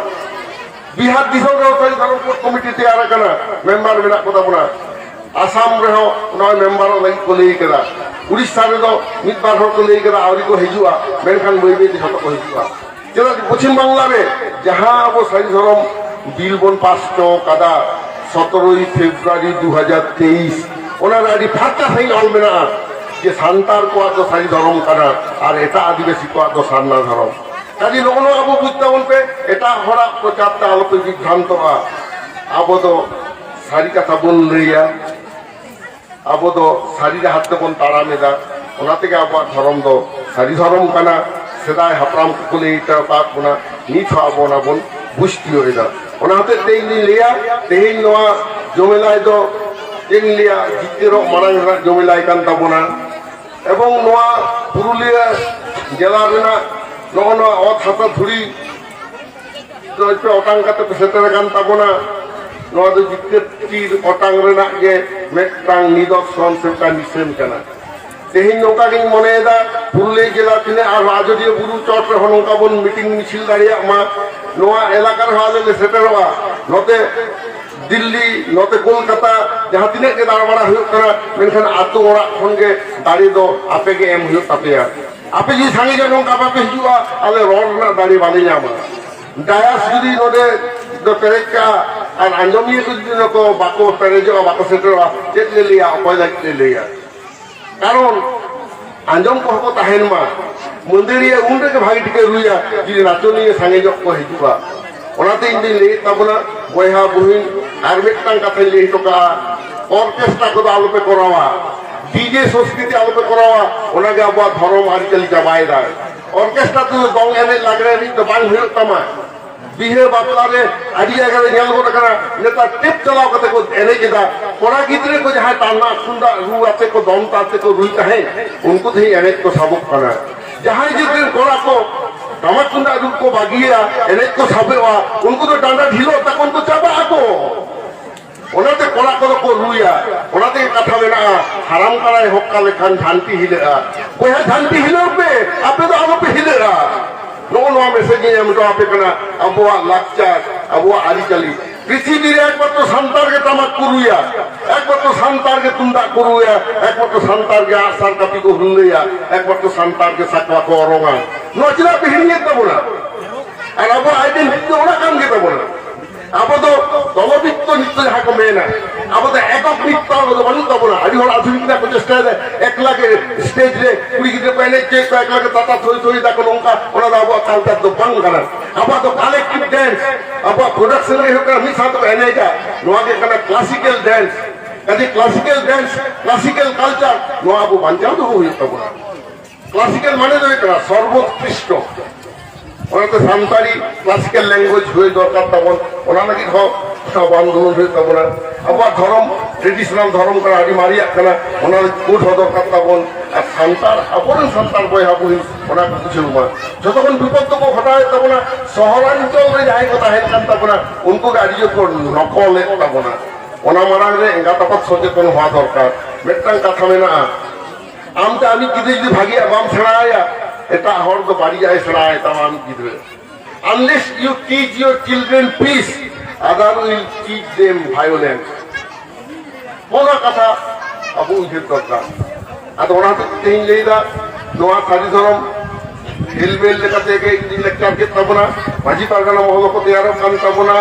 ᱵᱤᱦᱟᱨ ᱫᱤᱥᱚᱢ ᱨᱮᱦᱚᱸ ᱥᱟᱹᱨᱤ ᱫᱷᱚᱨᱚᱢ ᱠᱳᱰ ᱠᱚᱢᱤᱴᱤ ᱛᱮᱭᱟᱨ ᱟᱠᱟᱱᱟ, ᱢᱮᱢᱵᱟᱨ ᱢᱮᱱᱟᱜ ᱠᱚᱛᱟ ᱵᱚᱱᱟ᱾ ᱟᱥᱟᱢ ᱨᱮᱦᱚᱸ ᱱᱚᱜᱼᱚᱭ ᱢᱮᱢᱵᱟᱨᱚᱜ ᱞᱟᱹᱜᱤᱫ ᱠᱚ ᱞᱟᱹᱭ ᱠᱟᱫᱟ᱾ ᱩᱲᱤᱥᱥᱟ ᱨᱮᱫᱚ ᱢᱤᱫ ᱵᱟᱨ ᱦᱚᱲ ᱠᱚ ᱞᱟᱹᱭ ᱠᱟᱫᱟ, ᱟᱹᱣᱨᱤ ᱠᱚ ᱦᱤᱡᱩᱜᱼᱟ, ᱢᱮᱱᱠᱷᱟᱱ ᱵᱟᱹᱭ ᱵᱟᱹᱭ ᱛᱮ ᱡᱷᱚᱛᱚ ᱠᱚ ᱦᱤᱡᱩᱜᱼᱟ᱾ ᱪᱮᱫᱟᱜ ᱡᱮ ᱯᱚᱪᱷᱤᱢ ᱵᱟᱝᱞᱟ ᱨᱮ ᱡᱟᱦᱟᱸ ᱟᱵᱚ ᱥᱟᱹᱨᱤ ᱫᱷᱚᱨᱚᱢ ᱵᱤᱞ ᱵᱚᱱ ᱯᱟᱥ ᱦᱚᱪᱚ ᱠᱟᱫᱟ ᱥᱚᱛᱨᱚᱭ ᱯᱷᱮᱵᱽᱨᱩᱣᱟᱨᱤ ᱫᱩ ᱦᱟᱡᱟᱨ ᱛᱮᱭᱤᱥ, ᱚᱱᱟ ᱨᱮ ᱟᱹᱰᱤ ᱯᱷᱟᱨᱪᱟ ᱥᱟᱺᱦᱤᱡ ᱚᱞ ᱢᱮᱱᱟᱜᱼᱟ ᱡᱮ ᱥᱟᱱᱛᱟᱲ ᱠᱚᱣᱟᱜ ᱫᱚ ᱥᱟᱹᱨᱤ ᱫᱷᱚᱨᱚᱢ ᱠᱟᱱᱟ ᱟᱨ ᱮᱴᱟᱜ ᱟᱹᱫᱤᱵᱟᱹᱥᱤ ᱠᱚᱣᱟᱜ ᱫᱚ ᱥᱟᱨᱱᱟ ᱫᱷᱚᱨᱚᱢ᱾ ᱠᱟᱡᱮ ᱱᱚᱜᱼᱚ ᱱᱚᱣᱟ ᱟᱵᱚ ᱵᱩᱡᱽ ᱛᱟᱵᱚᱱ ᱯᱮ, ᱮᱴᱟᱜ ᱦᱚᱲᱟᱜ ᱯᱨᱚᱪᱟᱨ ᱛᱮ ᱟᱞᱚᱯᱮ ᱵᱤᱵᱷᱨᱟᱱᱛᱚᱜᱼᱟ᱾ ᱟᱵᱚ ᱫᱚ ᱥᱟᱹᱨᱤ ᱠᱟᱛᱷᱟ ᱵᱚᱱ ᱞᱟᱹᱭᱟ, ᱟᱵᱚ ᱫᱚ ᱥᱟᱹᱨᱤ ᱰᱟᱦᱟᱨ ᱛᱮᱵᱚᱱ ᱛᱟᱲᱟᱢ ᱮᱫᱟ᱾ ᱚᱱᱟ ᱛᱮᱜᱮ ᱟᱵᱚᱣᱟᱜ ᱫᱷᱚᱨᱚᱢ ᱫᱚ ᱥᱟᱹᱨᱤ ᱫᱷᱚᱨᱚᱢ ᱠᱟᱱᱟ᱾ ᱥᱮᱫᱟᱭ ᱦᱟᱯᱲᱟᱢ ᱠᱚᱠᱚ ᱞᱟᱹᱭ ᱦᱚᱴᱚ ᱟᱠᱟᱫ ᱵᱚᱱᱟ, ᱱᱤᱛ ᱦᱚᱸ ᱟᱵᱚ ᱚᱱᱟ ᱵᱚᱱ ᱵᱩᱡᱽ ᱛᱤᱭᱳᱜ ᱮᱫᱟ᱾ ᱚᱱᱟ ᱦᱚᱛᱮᱡ ᱛᱮ ᱤᱧ ᱫᱩᱧ ᱞᱟᱹᱭᱟ, ᱛᱮᱦᱮᱧ ᱱᱚᱣᱟ ᱡᱚᱢᱮᱞᱟᱭ ᱫᱚ ᱪᱮᱫ ᱤᱧ ᱞᱟᱹᱭᱟ, ᱡᱤᱛᱠᱟᱹᱨᱚᱜ ᱢᱟᱲᱟᱝ ᱨᱮᱱᱟᱜ ᱡᱚᱢᱮᱞᱟᱭ ᱠᱟᱱ ᱛᱟᱵᱚᱱᱟ᱾ ᱮᱵᱚᱝ ᱱᱚᱣᱟ ᱯᱩᱨᱩᱞᱤᱭᱟᱹ ᱡᱮᱞᱟ ᱨᱮᱱᱟᱜ ᱱᱚᱜᱼᱚ ᱱᱚᱣᱟ ᱚᱛ ᱦᱟᱥᱟ ᱫᱷᱩᱲᱤ ᱫᱚ ᱯᱮ ᱚᱴᱟᱝ ᱠᱟᱛᱮ ᱯᱮ ᱥᱮᱴᱮᱨ ᱟᱠᱟᱱ ᱛᱟᱵᱚᱱᱟ᱾ ᱱᱚᱣᱟ ᱫᱚ ᱡᱤᱛᱠᱟᱹᱨ ᱛᱤᱨ ᱚᱴᱟᱝ ᱨᱮᱱᱟᱜ ᱜᱮ ᱢᱤᱫᱴᱟᱝ ᱱᱤᱫᱚᱨᱥᱚᱱ ᱥᱮ ᱢᱤᱫᱴᱟᱝ ᱱᱤᱥᱟᱹᱱ ᱠᱟᱱᱟ᱾ ᱛᱮᱦᱮᱧ ᱱᱚᱝᱠᱟ ᱜᱤᱧ ᱢᱚᱱᱮᱭᱮᱫᱟ, ᱯᱩᱨᱩᱞᱤᱭᱟᱹ ᱡᱮᱞᱟ ᱛᱤᱱᱟᱹᱜ ᱟᱨᱦᱚᱸ ᱟᱡᱚᱫᱤᱭᱟᱹ ᱵᱩᱨᱩ ᱪᱚᱴ ᱨᱮᱦᱚᱸ ᱱᱚᱝᱠᱟ ᱵᱚᱱ ᱢᱤᱴᱤᱝ ᱢᱤᱪᱷᱤᱞ ᱫᱟᱲᱮᱭᱟᱜ ᱢᱟ, ᱱᱚᱣᱟ ᱮᱞᱟᱠᱟ ᱨᱮᱦᱚᱸ ᱟᱞᱮ ᱞᱮ ᱥᱮᱴᱮᱨᱚᱜᱼᱟ᱾ ᱱᱚᱛᱮ ᱫᱤᱞᱞᱤ, ᱱᱚᱛᱮ ᱠᱳᱞᱠᱟᱛᱟ, ᱡᱟᱦᱟᱸ ᱛᱤᱱᱟᱹᱜ ᱜᱮ ᱫᱟᱬᱟᱵᱟᱲᱟ ᱦᱩᱭᱩᱜ ᱠᱟᱱᱟ, ᱢᱮᱱᱠᱷᱟᱱ ᱟᱛᱳ ᱚᱲᱟᱜ ᱠᱷᱚᱱ ᱜᱮ ᱫᱟᱲᱮ ᱫᱚ ᱟᱯᱮ ᱜᱮ ᱮᱢ ᱦᱩᱭᱩᱜ ᱛᱟᱯᱮᱭᱟ᱾ ᱟᱯᱮ ᱡᱩᱫᱤ ᱥᱟᱸᱜᱮ ᱧᱚᱜ ᱱᱚᱝᱠᱟ ᱵᱟᱯᱮ ᱦᱤᱡᱩᱜᱼᱟ, ᱟᱞᱮ ᱨᱚᱲ ᱨᱮᱱᱟᱜ ᱫᱟᱲᱮ ᱵᱟᱞᱮ ᱧᱟᱢᱟ᱾ ᱰᱟᱭᱟᱥ ᱡᱩᱫᱤ ᱱᱚᱰᱮ ᱫᱚ ᱯᱮᱨᱮᱡ ᱠᱟᱜᱼᱟ ᱟᱨ ᱟᱸᱡᱚᱢᱤᱭᱟᱹ ᱠᱚ ᱡᱩᱫᱤ ᱱᱚᱠᱚ ᱵᱟᱠᱚ ᱯᱮᱨᱮᱡᱚᱜᱼᱟ, ᱵᱟᱠᱚ ᱥᱮᱴᱮᱨᱚᱜᱼᱟ, ᱪᱮᱫ ᱞᱮ ᱞᱟᱹᱭᱟ, ᱚᱠᱚᱭ ᱞᱟᱹᱜᱤᱫ ᱞᱮ ᱞᱟᱹᱭᱟ? ᱠᱟᱨᱚᱱ ᱟᱸᱡᱚᱢ ᱠᱚᱦᱚᱸ ᱠᱚ ᱛᱟᱦᱮᱱ ᱢᱟ, ᱢᱟᱹᱫᱟᱹᱲᱤᱭᱟᱹ ᱩᱱ ᱨᱮᱜᱮ ᱵᱷᱟᱜᱮ ᱴᱷᱤᱠᱮ ᱨᱩᱭᱟ ᱡᱩᱫᱤ ᱱᱟᱪᱚᱱᱤᱭᱟᱹ ᱥᱟᱸᱜᱮ ᱧᱚᱜ ᱠᱚ ᱦᱤᱡᱩᱜᱼᱟ᱾ ᱚᱱᱟᱛᱮ ᱤᱧ ᱫᱩᱧ ᱞᱟᱹᱭᱮᱫ ᱛᱟᱵᱚᱱᱟ ᱵᱚᱭᱦᱟ ᱵᱩᱦᱤᱱ, ᱟᱨ ᱢᱤᱫᱴᱟᱝ ᱠᱟᱛᱷᱟᱧ ᱞᱟᱹᱭ ᱦᱚᱴᱚ ᱠᱟᱜᱼᱟ, ᱚᱨᱠᱮᱥᱴᱨᱟ ᱠᱚᱫᱚ ᱟᱞᱚᱯᱮ ᱠᱚᱨᱟᱣᱟ, ᱰᱤᱡᱮ ᱥᱚᱝᱥᱠᱨᱤᱛᱤ ᱟᱞᱚᱯᱮ ᱠᱚᱨᱟᱣᱟ, ᱚᱱᱟᱜᱮ ᱟᱵᱚᱣᱟᱜ ᱫᱷᱚᱨᱚᱢ ᱟᱹᱨᱤᱪᱟᱹᱞᱤ ᱪᱟᱵᱟᱭᱮᱫᱟᱭ᱾ ᱚᱨᱠᱮᱥᱴᱨᱟ ᱛᱮᱫᱚ ᱫᱚᱝ ᱮᱱᱮᱡ ᱞᱟᱜᱽᱲᱮ ᱮᱱᱮᱡ ᱫᱚ ᱵᱟᱝ ᱦᱩᱭᱩᱜ ᱛᱟᱢᱟ᱾ ᱵᱤᱦᱟᱹ ᱵᱟᱯᱞᱟ ᱨᱮ ᱟᱹᱰᱤ ᱡᱟᱭᱜᱟ ᱨᱮ ᱧᱮᱞ ᱜᱚᱫ ᱟᱠᱟᱱᱟ, ᱱᱮᱛᱟᱨ ᱴᱮᱯ ᱪᱟᱞᱟᱣ ᱠᱟᱛᱮ ᱠᱚ ᱮᱱᱮᱡ ᱮᱫᱟ᱾ ᱠᱚᱲᱟ ᱜᱤᱫᱽᱨᱟᱹ ᱠᱚ ᱡᱟᱦᱟᱸᱭ ᱴᱟᱢᱟᱠ ᱛᱩᱢᱫᱟᱜ ᱨᱩ ᱟᱛᱮ ᱠᱚ ᱫᱚᱱ ᱛᱟᱛᱮ ᱠᱚ ᱨᱩᱭ ᱛᱟᱦᱮᱸᱫ, ᱩᱱᱠᱩ ᱛᱮᱦᱮᱧ ᱮᱱᱮᱡ ᱠᱚ ᱥᱟᱵᱚᱜ ᱠᱟᱱᱟ᱾ ᱡᱟᱦᱟᱸᱭ ᱡᱩᱫᱤ ᱠᱚᱲᱟ ᱠᱚ ᱴᱟᱢᱟᱠ ᱛᱩᱢᱫᱟᱜ ᱨᱩ ᱠᱚ ᱵᱟᱹᱜᱤᱭᱟ, ᱮᱱᱮᱡ ᱠᱚ ᱥᱟᱵᱚᱜᱼᱟ, ᱩᱱᱠᱩ ᱫᱚ ᱰᱟᱸᱰᱟ ᱰᱷᱤᱞᱚᱜ ᱛᱟᱠᱚ, ᱩᱱᱠᱩ ᱪᱟᱵᱟᱜ ᱟᱠᱚ᱾ ᱚᱱᱟᱛᱮ ᱠᱚᱲᱟ ᱠᱚᱫᱚ ᱠᱚ ᱨᱩᱭᱟ, ᱚᱱᱟᱛᱮ ᱠᱟᱛᱷᱟ ᱢᱮᱱᱟᱜᱼᱟ, ᱦᱟᱲᱟᱢ ᱠᱟᱲᱟᱭ ᱦᱚᱠᱟ ᱞᱮᱠᱷᱟᱱ ᱡᱷᱟᱱᱴᱤ ᱦᱤᱞᱟᱹᱜᱼᱟ᱾ ᱵᱚᱭᱦᱟ, ᱡᱷᱟᱱᱴᱤ ᱦᱤᱞᱟᱹᱣ ᱯᱮ, ᱟᱯᱮ ᱫᱚ ᱟᱞᱚᱯᱮ ᱦᱤᱞᱟᱹᱜᱼᱟ᱾ ᱱᱚᱜᱼᱚ ᱱᱚᱣᱟ ᱢᱮᱥᱮᱡᱽ ᱤᱧ ᱮᱢ ᱦᱚᱴᱚ ᱟᱯᱮ ᱠᱟᱱᱟ᱾ ᱟᱵᱚᱣᱟᱜ ᱞᱟᱠᱪᱟᱨ, ᱟᱵᱚᱣᱟᱜ ᱟᱹᱨᱤᱪᱟᱹᱞᱤ᱾ ᱯᱨᱤᱛᱷᱤᱵᱤ ᱨᱮ ᱮᱠᱢᱟᱛᱨᱚ ᱥᱟᱱᱛᱟᱲ ᱜᱮ ᱴᱟᱢᱟᱠ ᱠᱚ ᱨᱩᱭᱟ, ᱮᱠᱢᱟᱛᱨᱚ ᱥᱟᱱᱛᱟᱲ ᱜᱮ ᱛᱩᱢᱫᱟᱜ ᱠᱚ ᱨᱩᱭᱟ, ᱮᱠᱢᱟᱛᱨᱚ ᱥᱟᱱᱛᱟᱲ ᱜᱮ ᱟᱜᱼᱥᱟᱨ ᱠᱟᱹᱯᱤ ᱠᱚ ᱦᱩᱞᱟᱹᱭᱟ, ᱮᱠᱢᱟᱛᱨᱚ ᱥᱟᱱᱛᱟᱲ ᱜᱮ ᱥᱟᱠᱣᱟ ᱠᱚ ᱚᱨᱚᱝᱟ᱾ ᱱᱚᱣᱟ ᱪᱮᱫᱟᱜ ᱯᱮ ᱦᱤᱲᱤᱧᱮᱫ ᱛᱟᱵᱚᱱᱟ? ᱟᱨ ᱟᱵᱚᱣᱟᱜ identity ᱫᱚ ᱚᱱᱟ ᱠᱟᱱ ᱜᱮ ᱛᱟᱵᱚᱱᱟ᱾ ᱟᱵᱚ ᱫᱚ ᱫᱚᱞᱚᱵᱷᱤᱛᱛᱚ ᱱᱤᱛᱚᱜ ᱡᱟᱦᱟᱸ ᱠᱚ ᱢᱮᱱᱟ, ᱟᱵᱚ ᱫᱚ ᱮᱠᱚᱠ ᱱᱤᱛᱚᱜ ᱫᱚ ᱵᱟᱹᱱᱩᱜ ᱛᱟᱵᱚᱱᱟ᱾ ᱟᱹᱰᱤ ᱦᱚᱲ ᱟᱫᱷᱩᱱᱤᱠ ᱨᱮᱱᱟᱜ ᱠᱚ ᱪᱮᱥᱴᱟᱭᱮᱫᱟ, ᱮᱠᱞᱟ ᱜᱮ ᱥᱴᱮᱡ ᱨᱮ ᱠᱩᱲᱤ ᱜᱤᱫᱽᱨᱟᱹ ᱠᱚ ᱮᱱᱮᱡ ᱦᱚᱪᱚᱭᱮᱫ ᱠᱚᱣᱟ, ᱮᱠᱞᱟ ᱜᱮ ᱛᱟᱛᱟ ᱛᱷᱚᱭ ᱛᱷᱚᱭ ᱫᱟᱠᱚ, ᱱᱚᱝᱠᱟ᱾ ᱚᱱᱟ ᱫᱚ ᱟᱵᱚᱣᱟᱜ culture ᱫᱚ ᱵᱟᱝ ᱠᱟᱱᱟ᱾ ᱟᱵᱚᱣᱟᱜ ᱫᱚ collective dance, ᱟᱵᱚᱣᱟᱜ production ᱜᱮ ᱦᱩᱭᱩᱜ ᱠᱟᱱᱟ ᱢᱤᱫ ᱥᱟᱶ ᱛᱮᱠᱚ ᱮᱱᱮᱡᱟ, ᱱᱚᱣᱟ ᱜᱮ ᱠᱟᱱᱟ classical dance᱾ ᱠᱟᱡᱮ classical dance, classical culture, ᱱᱚᱣᱟ ᱟᱵᱚ ᱵᱟᱧᱪᱟᱣ ᱫᱚᱦᱚ ᱦᱩᱭᱩᱜ ᱛᱟᱵᱚᱱᱟ᱾ Classical ᱢᱟᱱᱮ ᱫᱚ ᱦᱩᱭᱩᱜ ᱠᱟᱱᱟ ᱥᱚᱨᱵᱚᱛᱠᱨᱤᱥᱴᱚ᱾ ᱚᱱᱟᱛᱮ ᱥᱟᱱᱛᱟᱲᱤ classical language ᱦᱩᱭ ᱫᱚᱨᱠᱟᱨ ᱛᱟᱵᱚᱱ, ᱚᱱᱟ ᱞᱟᱹᱜᱤᱫ ᱦᱚᱸ ᱟᱵᱚ ᱟᱱᱫᱳᱞᱚᱱ ᱦᱩᱭᱩᱜ ᱛᱟᱵᱚᱱᱟ᱾ ᱟᱵᱚᱣᱟᱜ ᱫᱷᱚᱨᱚᱢ, traditional ᱫᱷᱚᱨᱚᱢ ᱠᱟᱱᱟ, ᱟᱹᱰᱤ ᱢᱟᱨᱮᱭᱟᱜ ᱠᱟᱱᱟ, ᱚᱱᱟ ᱞᱟᱹᱜᱤᱫ code ᱦᱚᱸ ᱫᱚᱨᱠᱟᱨ ᱛᱟᱵᱚᱱ᱾ ᱟᱨ ᱥᱟᱱᱛᱟᱲ, ᱟᱵᱚᱨᱮᱱ ᱥᱟᱱᱛᱟᱲ ᱵᱚᱭᱦᱟ ᱵᱚᱦᱤᱱ ᱚᱱᱟ ᱠᱚ ᱵᱩᱡᱷᱟᱹᱣ ᱢᱟ᱾ ᱡᱚᱛᱚ ᱠᱷᱚᱱ ᱵᱤᱯᱚᱫ ᱫᱚᱠᱚ ᱜᱷᱚᱴᱟᱣᱮᱫ ᱛᱟᱵᱚᱱᱟ ᱥᱚᱦᱚᱨᱟᱧᱪᱚᱞ ᱨᱮ ᱡᱟᱦᱟᱸᱭ ᱠᱚ ᱛᱟᱦᱮᱱ ᱠᱟᱱ ᱛᱟᱵᱚᱱᱟ, ᱩᱱᱠᱩ ᱜᱮ ᱟᱹᱰᱤ ᱡᱳᱨ ᱠᱚ ᱱᱚᱠᱚᱞᱮᱫ ᱛᱟᱵᱚᱱᱟ᱾ ᱚᱱᱟ ᱢᱟᱲᱟᱝ ᱨᱮ ᱮᱸᱜᱟᱛ ᱟᱯᱟᱛ ᱥᱚᱪᱮᱛᱚᱱ ᱦᱚᱣᱟ ᱫᱚᱨᱠᱟᱨ᱾ ᱢᱤᱫᱴᱟᱝ ᱠᱟᱛᱷᱟ ᱢᱮᱱᱟᱜᱼᱟ, ᱟᱢ ᱛᱮ ᱟᱢᱤᱡ ᱜᱤᱫᱽᱨᱟᱹ ᱡᱩᱫᱤ ᱵᱷᱟᱜᱮᱭᱟᱜ ᱵᱟᱢ ᱥᱮᱬᱟᱭᱟ, ᱮᱴᱟᱜ ᱦᱚᱲ ᱫᱚ ᱵᱟᱹᱲᱤᱡᱟᱜ ᱮ ᱥᱮᱬᱟᱭ ᱛᱟᱢᱟ ᱟᱢᱤᱡ ᱜᱤᱫᱽᱨᱟᱹ᱾ Unless you teach your children peace, other will teach them violence. ᱚᱱᱟ ᱠᱟᱛᱷᱟ ᱟᱵᱚ ᱩᱭᱦᱟᱹᱨ ᱫᱚᱨᱠᱟᱨ᱾ ᱟᱫᱚ ᱚᱱᱟ ᱦᱚᱛᱮᱡ ᱛᱮ ᱛᱮᱦᱮᱧ ᱞᱟᱹᱭᱫᱟ, ᱱᱚᱣᱟ ᱥᱟᱹᱨᱤ ᱫᱷᱚᱨᱚᱢ ᱦᱮᱞᱢᱮᱞ ᱞᱮᱠᱟᱛᱮ ᱜᱮ ᱤᱧ ᱞᱮᱠᱪᱟᱨ ᱠᱮᱫ ᱛᱟᱵᱚᱱᱟ᱾ ᱢᱟᱹᱡᱷᱤ ᱯᱟᱨᱜᱟᱱᱟ ᱢᱚᱦᱚᱞ ᱦᱚᱸᱠᱚ ᱛᱮᱭᱟᱨᱚᱜ ᱠᱟᱱ ᱛᱟᱵᱚᱱᱟ,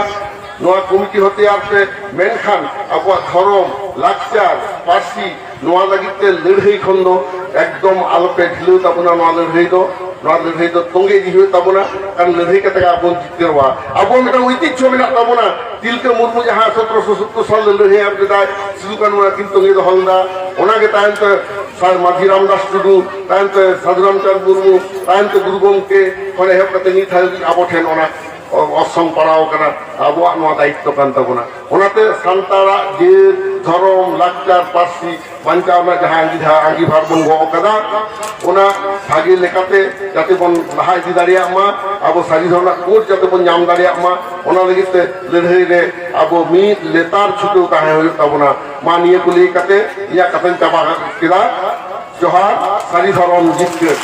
ᱱᱚᱣᱟ ᱠᱚᱢᱤᱴᱤ ᱦᱚᱸ ᱛᱮᱭᱟᱨ ᱯᱮ, ᱢᱮᱱᱠᱷᱟᱱ ᱟᱵᱚᱣᱟᱜ ᱫᱷᱚᱨᱚᱢ, ᱞᱟᱠᱪᱟᱨ, ᱯᱟᱹᱨᱥᱤ, ᱱᱚᱣᱟ ᱞᱟᱹᱜᱤᱫ ᱛᱮ ᱞᱟᱹᱲᱦᱟᱹᱭ ᱠᱷᱚᱱ ᱫᱚ ᱮᱠᱫᱚᱢ ᱟᱞᱚᱯᱮ ᱰᱷᱤᱞᱟᱹᱣ ᱛᱟᱵᱚᱱᱟ᱾ ᱱᱚᱣᱟ ᱞᱟᱹᱲᱦᱟᱹᱭ ᱫᱚ, ᱱᱚᱣᱟ ᱞᱟᱹᱲᱦᱟᱹᱭ ᱫᱚ ᱛᱚᱸᱜᱮ ᱤᱫᱤ ᱦᱩᱭᱩᱜ ᱛᱟᱵᱚᱱᱟ, ᱠᱟᱨᱚᱱ ᱞᱟᱹᱲᱦᱟᱹᱭ ᱠᱟᱛᱮ ᱜᱮ ᱟᱵᱚ ᱵᱚᱱ ᱡᱤᱛᱠᱟᱹᱨᱚᱜᱼᱟ᱾ ᱟᱵᱚ ᱢᱤᱫᱴᱟᱝ ᱳᱭᱛᱤᱡᱽᱡᱷᱚ ᱢᱮᱱᱟᱜ ᱛᱟᱵᱚᱱᱟ᱾ ᱛᱤᱞᱠᱟᱹ ᱢᱩᱨᱢᱩ ᱡᱟᱦᱟᱸ ᱥᱚᱛᱨᱚᱥᱚ ᱥᱚᱛᱛᱚᱨ ᱥᱟᱞ ᱨᱮ ᱞᱟᱹᱲᱦᱟᱹᱭ ᱮᱦᱚᱵ ᱞᱮᱫᱟᱭ, ᱥᱤᱫᱩ ᱠᱟᱹᱱᱦᱩ ᱟᱹᱠᱤᱱ ᱛᱚᱸᱜᱮ ᱫᱚᱦᱚ ᱞᱮᱫᱟ, ᱚᱱᱟᱜᱮ ᱛᱟᱭᱚᱢ ᱛᱮ ᱥᱟᱨ ᱢᱟᱹᱡᱷᱤ ᱨᱟᱢᱫᱟᱥ ᱴᱩᱰᱩ, ᱛᱟᱭᱚᱢ ᱛᱮ ᱥᱟᱹᱫᱷᱩ ᱨᱟᱢᱪᱟᱸᱫᱽ ᱢᱩᱨᱢᱩ, ᱛᱟᱭᱚᱢ ᱛᱮ ᱜᱩᱨᱩ ᱜᱚᱢᱠᱮ ᱠᱷᱚᱱ ᱮᱦᱚᱵ ᱠᱟᱛᱮ ᱱᱤᱛ ᱦᱟᱹᱵᱤᱡ ᱟᱵᱚ ᱴᱷᱮᱱ ᱚᱱᱟ ᱚᱨᱥᱚᱝ ᱯᱟᱲᱟᱣ ᱟᱠᱟᱱᱟ᱾ ᱟᱵᱚᱣᱟᱜ ᱱᱚᱣᱟ ᱫᱟᱭᱤᱛᱛᱚ ᱠᱟᱱ ᱛᱟᱵᱚᱱᱟ᱾ ᱚᱱᱟᱛᱮ ᱥᱟᱱᱛᱟᱲᱟᱜ ᱡᱟᱹᱛ, ᱫᱷᱚᱨᱚᱢ, ᱞᱟᱠᱪᱟᱨ, ᱯᱟᱹᱨᱥᱤ ᱵᱟᱧᱪᱟᱣ ᱨᱮᱱᱟᱜ ᱡᱟᱦᱟᱸ ᱟᱸᱜᱤᱵᱷᱟ-, ᱟᱸᱜᱤᱵᱷᱟᱨ ᱵᱚᱱ ᱜᱚᱜ ᱟᱠᱟᱫᱟ, ᱚᱱᱟ ᱵᱷᱟᱜᱮ ᱞᱮᱠᱟᱛᱮ ᱡᱟᱛᱮ ᱵᱚᱱ ᱞᱟᱦᱟ ᱤᱫᱤ ᱫᱟᱲᱮᱭᱟᱜ ᱢᱟ, ᱟᱵᱚ ᱥᱟᱹᱨᱤ ᱫᱷᱚᱨᱚᱢ ᱨᱮᱱᱟᱜ code ᱡᱟᱛᱮ ᱵᱚᱱ ᱧᱟᱢ ᱫᱟᱲᱮᱭᱟᱜ ᱢᱟ, ᱚᱱᱟ ᱞᱟᱹᱜᱤᱫ ᱛᱮ ᱞᱟᱹᱲᱦᱟᱹᱭ ᱨᱮ ᱟᱵᱚ ᱢᱤᱫ ᱞᱮᱛᱟᱲ ᱪᱷᱩᱴᱟᱹᱣ ᱛᱟᱦᱮᱸ ᱦᱩᱭᱩᱜ ᱛᱟᱵᱚᱱᱟ᱾ ᱢᱟ ᱱᱤᱭᱟᱹ ᱠᱚ ᱞᱟᱹᱭ ᱠᱟᱛᱮ ᱤᱧᱟᱹᱜ ᱠᱟᱛᱷᱟᱧ ᱪᱟᱵᱟ ᱠᱮᱫᱟ᱾ ᱡᱚᱦᱟᱨ, ᱥᱟᱹᱨᱤ ᱫᱷᱚᱨᱚᱢ ᱡᱤᱛᱠᱟᱹᱨ᱾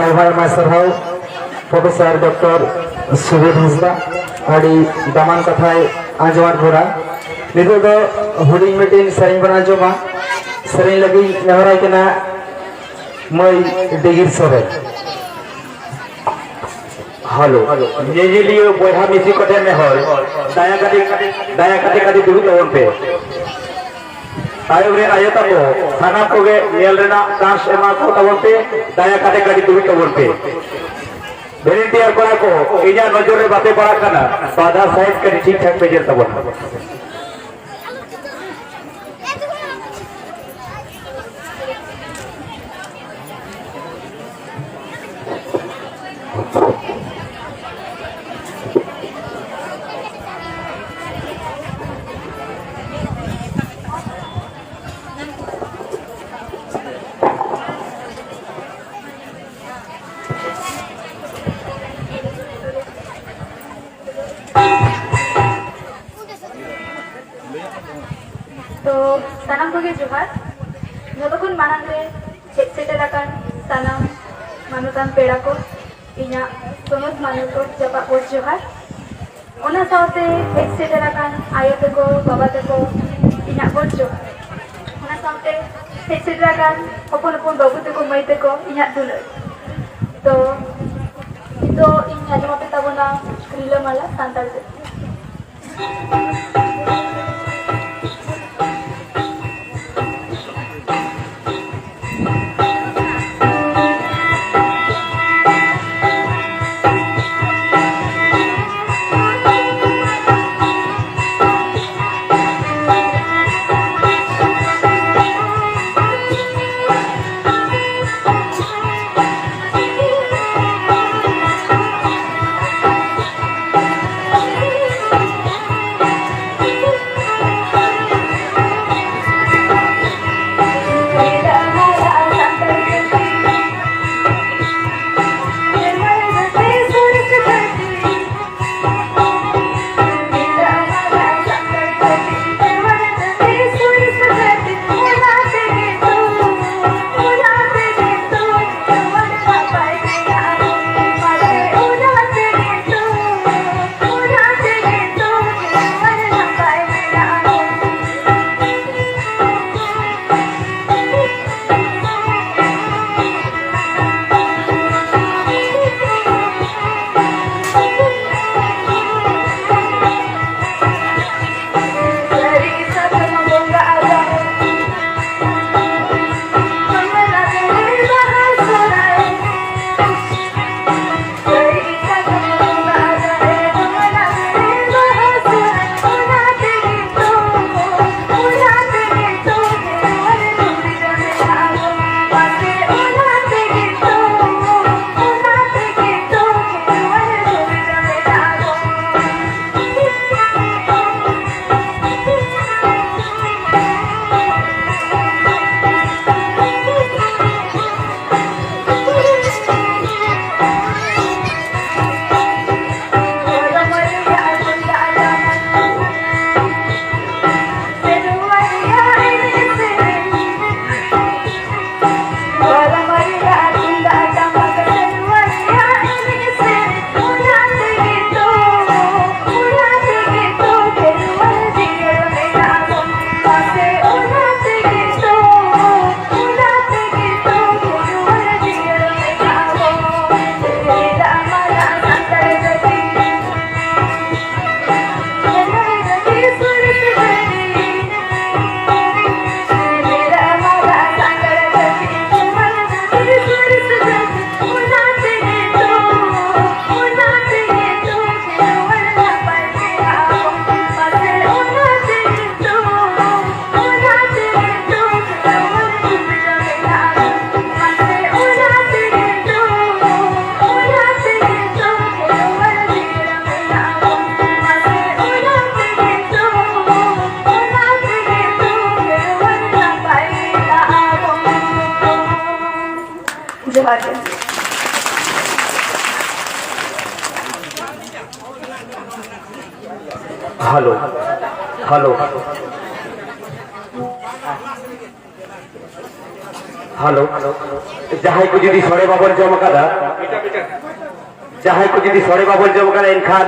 ᱟᱭᱢᱟ ᱟᱭᱢᱟ ᱥᱟᱨᱦᱟᱣ ᱯᱨᱚᱯᱷᱮᱥᱚᱨ ᱰᱚᱠᱴᱚᱨ ᱥᱩᱵᱳᱫᱷ ᱦᱟᱸᱥᱫᱟ, ᱟᱹᱰᱤ ᱫᱟᱢᱟᱱ ᱠᱟᱛᱷᱟᱭ ᱟᱸᱡᱚᱢᱟᱫ ᱵᱚᱱᱟ᱾ ᱱᱤᱛᱚᱜ ᱫᱚ ᱦᱩᱰᱤᱧ ᱢᱤᱫᱴᱤᱱ ᱥᱮᱨᱮᱧ ᱵᱚᱱ ᱟᱸᱡᱚᱢᱟ᱾ ᱥᱮᱨᱮᱧ ᱞᱟᱹᱜᱤᱫ ᱱᱮᱦᱚᱨᱟᱭ ᱠᱟᱱᱟ ᱢᱟᱹᱭ ᱰᱤᱜᱤᱨ ᱥᱚᱨᱮᱱ᱾ ᱦᱮᱞᱳ, ᱧᱮᱧᱮᱞᱤᱭᱟᱹ ᱵᱚᱭᱦᱟ ᱢᱤᱥᱤ ᱠᱚᱴᱷᱮᱱ ᱱᱮᱦᱚᱨ, ᱫᱟᱭᱟ ᱠᱟᱛᱮ, ᱫᱟᱭᱟ ᱠᱟᱛᱮ ᱠᱟᱹᱴᱤᱡ ᱫᱩᱲᱩᱵ ᱛᱟᱵᱚᱱ ᱯᱮ᱾ ᱛᱟᱭᱚᱢ ᱨᱮ ᱟᱭᱳ ᱛᱟᱠᱚ, ᱥᱟᱱᱟᱢ ᱠᱚᱜᱮ ᱧᱮᱞ ᱨᱮᱱᱟᱜ ᱪᱟᱱᱥ ᱮᱢᱟ ᱠᱚ ᱛᱟᱵᱚᱱ ᱯᱮ, ᱫᱟᱭᱟ ᱠᱟᱛᱮ ᱠᱟᱹᱴᱤᱡ ᱫᱩᱲᱩᱵ ᱛᱟᱵᱚᱱ ᱯᱮ᱾ ᱵᱷᱚᱞᱮᱱᱴᱤᱭᱟᱨ ᱠᱚᱲᱟ ᱠᱚ, ᱤᱧᱟᱹᱜ ᱱᱚᱡᱚᱨ ᱨᱮ ᱵᱟᱯᱮ ᱯᱟᱲᱟᱜ ᱠᱟᱱᱟ, ᱵᱟᱫᱷᱟ ᱥᱟᱭᱤᱰ ᱠᱟᱹᱴᱤᱡ ᱴᱷᱤᱠ ᱴᱷᱟᱠ ᱯᱮ ᱧᱮᱞ ᱛᱟᱵᱚᱱᱟ᱾ ᱛᱚ, ᱥᱟᱱᱟᱢ ᱠᱚᱜᱮ ᱡᱚᱦᱟᱨ᱾ ᱡᱚᱛᱚ ᱠᱷᱚᱱ ᱢᱟᱲᱟᱝ ᱨᱮ ᱦᱮᱡ ᱥᱮᱴᱮᱨ ᱟᱠᱟᱱ ᱥᱟᱱᱟᱢ ᱢᱟᱱᱚᱛᱟᱱ ᱯᱮᱲᱟ ᱠᱚ, ᱤᱧᱟᱹᱜ ᱥᱚᱱᱚᱛ ᱢᱟᱱᱚᱛ ᱠᱚ ᱡᱟᱯᱟᱜ ᱜᱚᱰ ᱡᱚᱦᱟᱨ᱾ ᱚᱱᱟ ᱥᱟᱶᱛᱮ ᱦᱮᱡ ᱥᱮᱴᱮᱨ ᱟᱠᱟᱱ ᱟᱭᱳ ᱛᱟᱠᱚ, ᱵᱟᱵᱟ ᱛᱟᱠᱚ, ᱤᱧᱟᱹᱜ ᱜᱚᱰ ᱡᱚᱦᱟᱨ᱾ ᱚᱱᱟ ᱥᱟᱶᱛᱮ ᱦᱮᱡ ᱥᱮᱴᱮᱨ ᱟᱠᱟᱱ ᱦᱚᱯᱚᱱ ᱦᱚᱯᱚᱱ ᱵᱟᱹᱵᱩ ᱛᱟᱠᱚ, ᱢᱟᱹᱭ ᱛᱟᱠᱚ, ᱤᱧᱟᱹᱜ ᱫᱩᱞᱟᱹᱲ᱾ ᱛᱚ, ᱱᱤᱛᱚᱜ ᱤᱧ ᱟᱸᱡᱚᱢ ᱟᱯᱮ ᱛᱟᱵᱚᱱᱟ ᱨᱤᱞᱟᱹᱢᱟᱞᱟ ᱥᱟᱱᱛᱟᱲ ᱛᱮ᱾ Hello, hello, hello. ᱡᱟᱦᱟᱸᱭ ᱠᱚ ᱡᱩᱫᱤ ᱥᱚᱲᱮ ᱵᱟᱵᱚᱱ ᱡᱚᱢ ᱟᱠᱟᱫᱟ, ᱡᱟᱦᱟᱸᱭ ᱠᱚ ᱡᱩᱫᱤ ᱥᱚᱲᱮ ᱵᱟᱵᱚᱱ ᱡᱚᱢ ᱟᱠᱟᱫᱟ, ᱮᱱᱠᱷᱟᱱ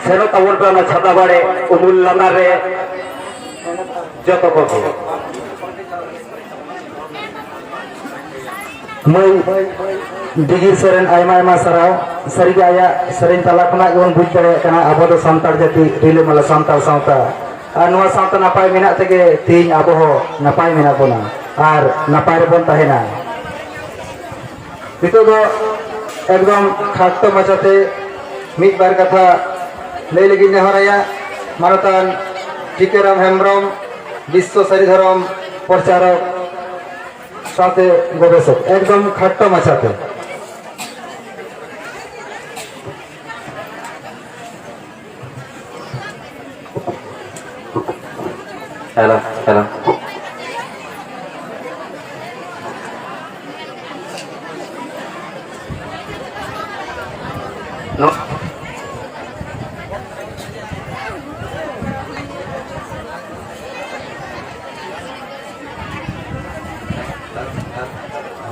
ᱥᱮᱱᱚᱜ ᱛᱟᱵᱚᱱ ᱯᱮ ᱚᱱᱟ ᱪᱷᱟᱛᱟ ᱵᱟᱲᱮ ᱩᱢᱩᱞ ᱞᱟᱸᱫᱟ ᱨᱮ ᱡᱚᱛᱚ ᱠᱚᱜᱮ᱾ ᱢᱟᱹᱭ ᱰᱤᱜᱤᱨ ᱥᱚᱨᱮᱱ, ᱟᱭᱢᱟ ᱟᱭᱢᱟ ᱥᱟᱨᱦᱟᱣ᱾ ᱥᱟᱹᱨᱤᱜᱮ ᱟᱭᱟᱜ ᱥᱮᱨᱮᱧ ᱛᱟᱞᱟ ᱠᱷᱚᱱᱟᱜ ᱜᱮᱵᱚᱱ ᱵᱩᱡᱽ ᱫᱟᱲᱮᱭᱟᱜ ᱠᱟᱱᱟ ᱟᱵᱚ ᱫᱚ ᱥᱟᱱᱛᱟᱲ ᱡᱟᱹᱛᱤ, ᱨᱤᱞᱟᱹᱢᱟᱞᱟ ᱥᱟᱱᱛᱟᱲ ᱥᱟᱶᱛᱟ᱾ ᱟᱨ ᱱᱚᱣᱟ ᱥᱟᱶᱛᱟ ᱱᱟᱯᱟᱭ ᱢᱮᱱᱟᱜ ᱛᱮᱜᱮ ᱛᱮᱦᱮᱧ ᱟᱵᱚ ᱦᱚᱸ ᱱᱟᱯᱟᱭ ᱢᱮᱱᱟᱜ ᱵᱚᱱᱟ ᱟᱨ ᱱᱟᱯᱟᱭ ᱨᱮᱵᱚᱱ ᱛᱟᱦᱮᱱᱟ᱾ ᱱᱤᱛᱚᱜ ᱫᱚ ᱮᱠᱫᱚᱢ ᱠᱷᱟᱴᱚ ᱢᱟᱪᱷᱟᱛᱮ ᱢᱤᱫ ᱵᱟᱨ ᱠᱟᱛᱷᱟ ᱞᱟᱹᱭ ᱞᱟᱹᱜᱤᱫ ᱱᱮᱦᱚᱨᱟᱭᱟ ᱢᱟᱱᱚᱛᱟᱱ ᱴᱤᱠᱟᱹᱨᱟᱢ ᱦᱮᱢᱵᱨᱚᱢ, ᱵᱤᱥᱥᱚ ᱥᱟᱹᱨᱤ ᱫᱷᱚᱨᱚᱢ ᱯᱨᱚᱪᱟᱨᱚᱠ ᱥᱟᱶᱛᱮ ᱜᱚᱵᱮᱥᱚᱠ, ᱮᱠᱫᱚᱢ ᱠᱷᱟᱴᱚ ᱢᱟᱪᱷᱟᱛᱮ᱾ Hello, hello. ᱱᱚ-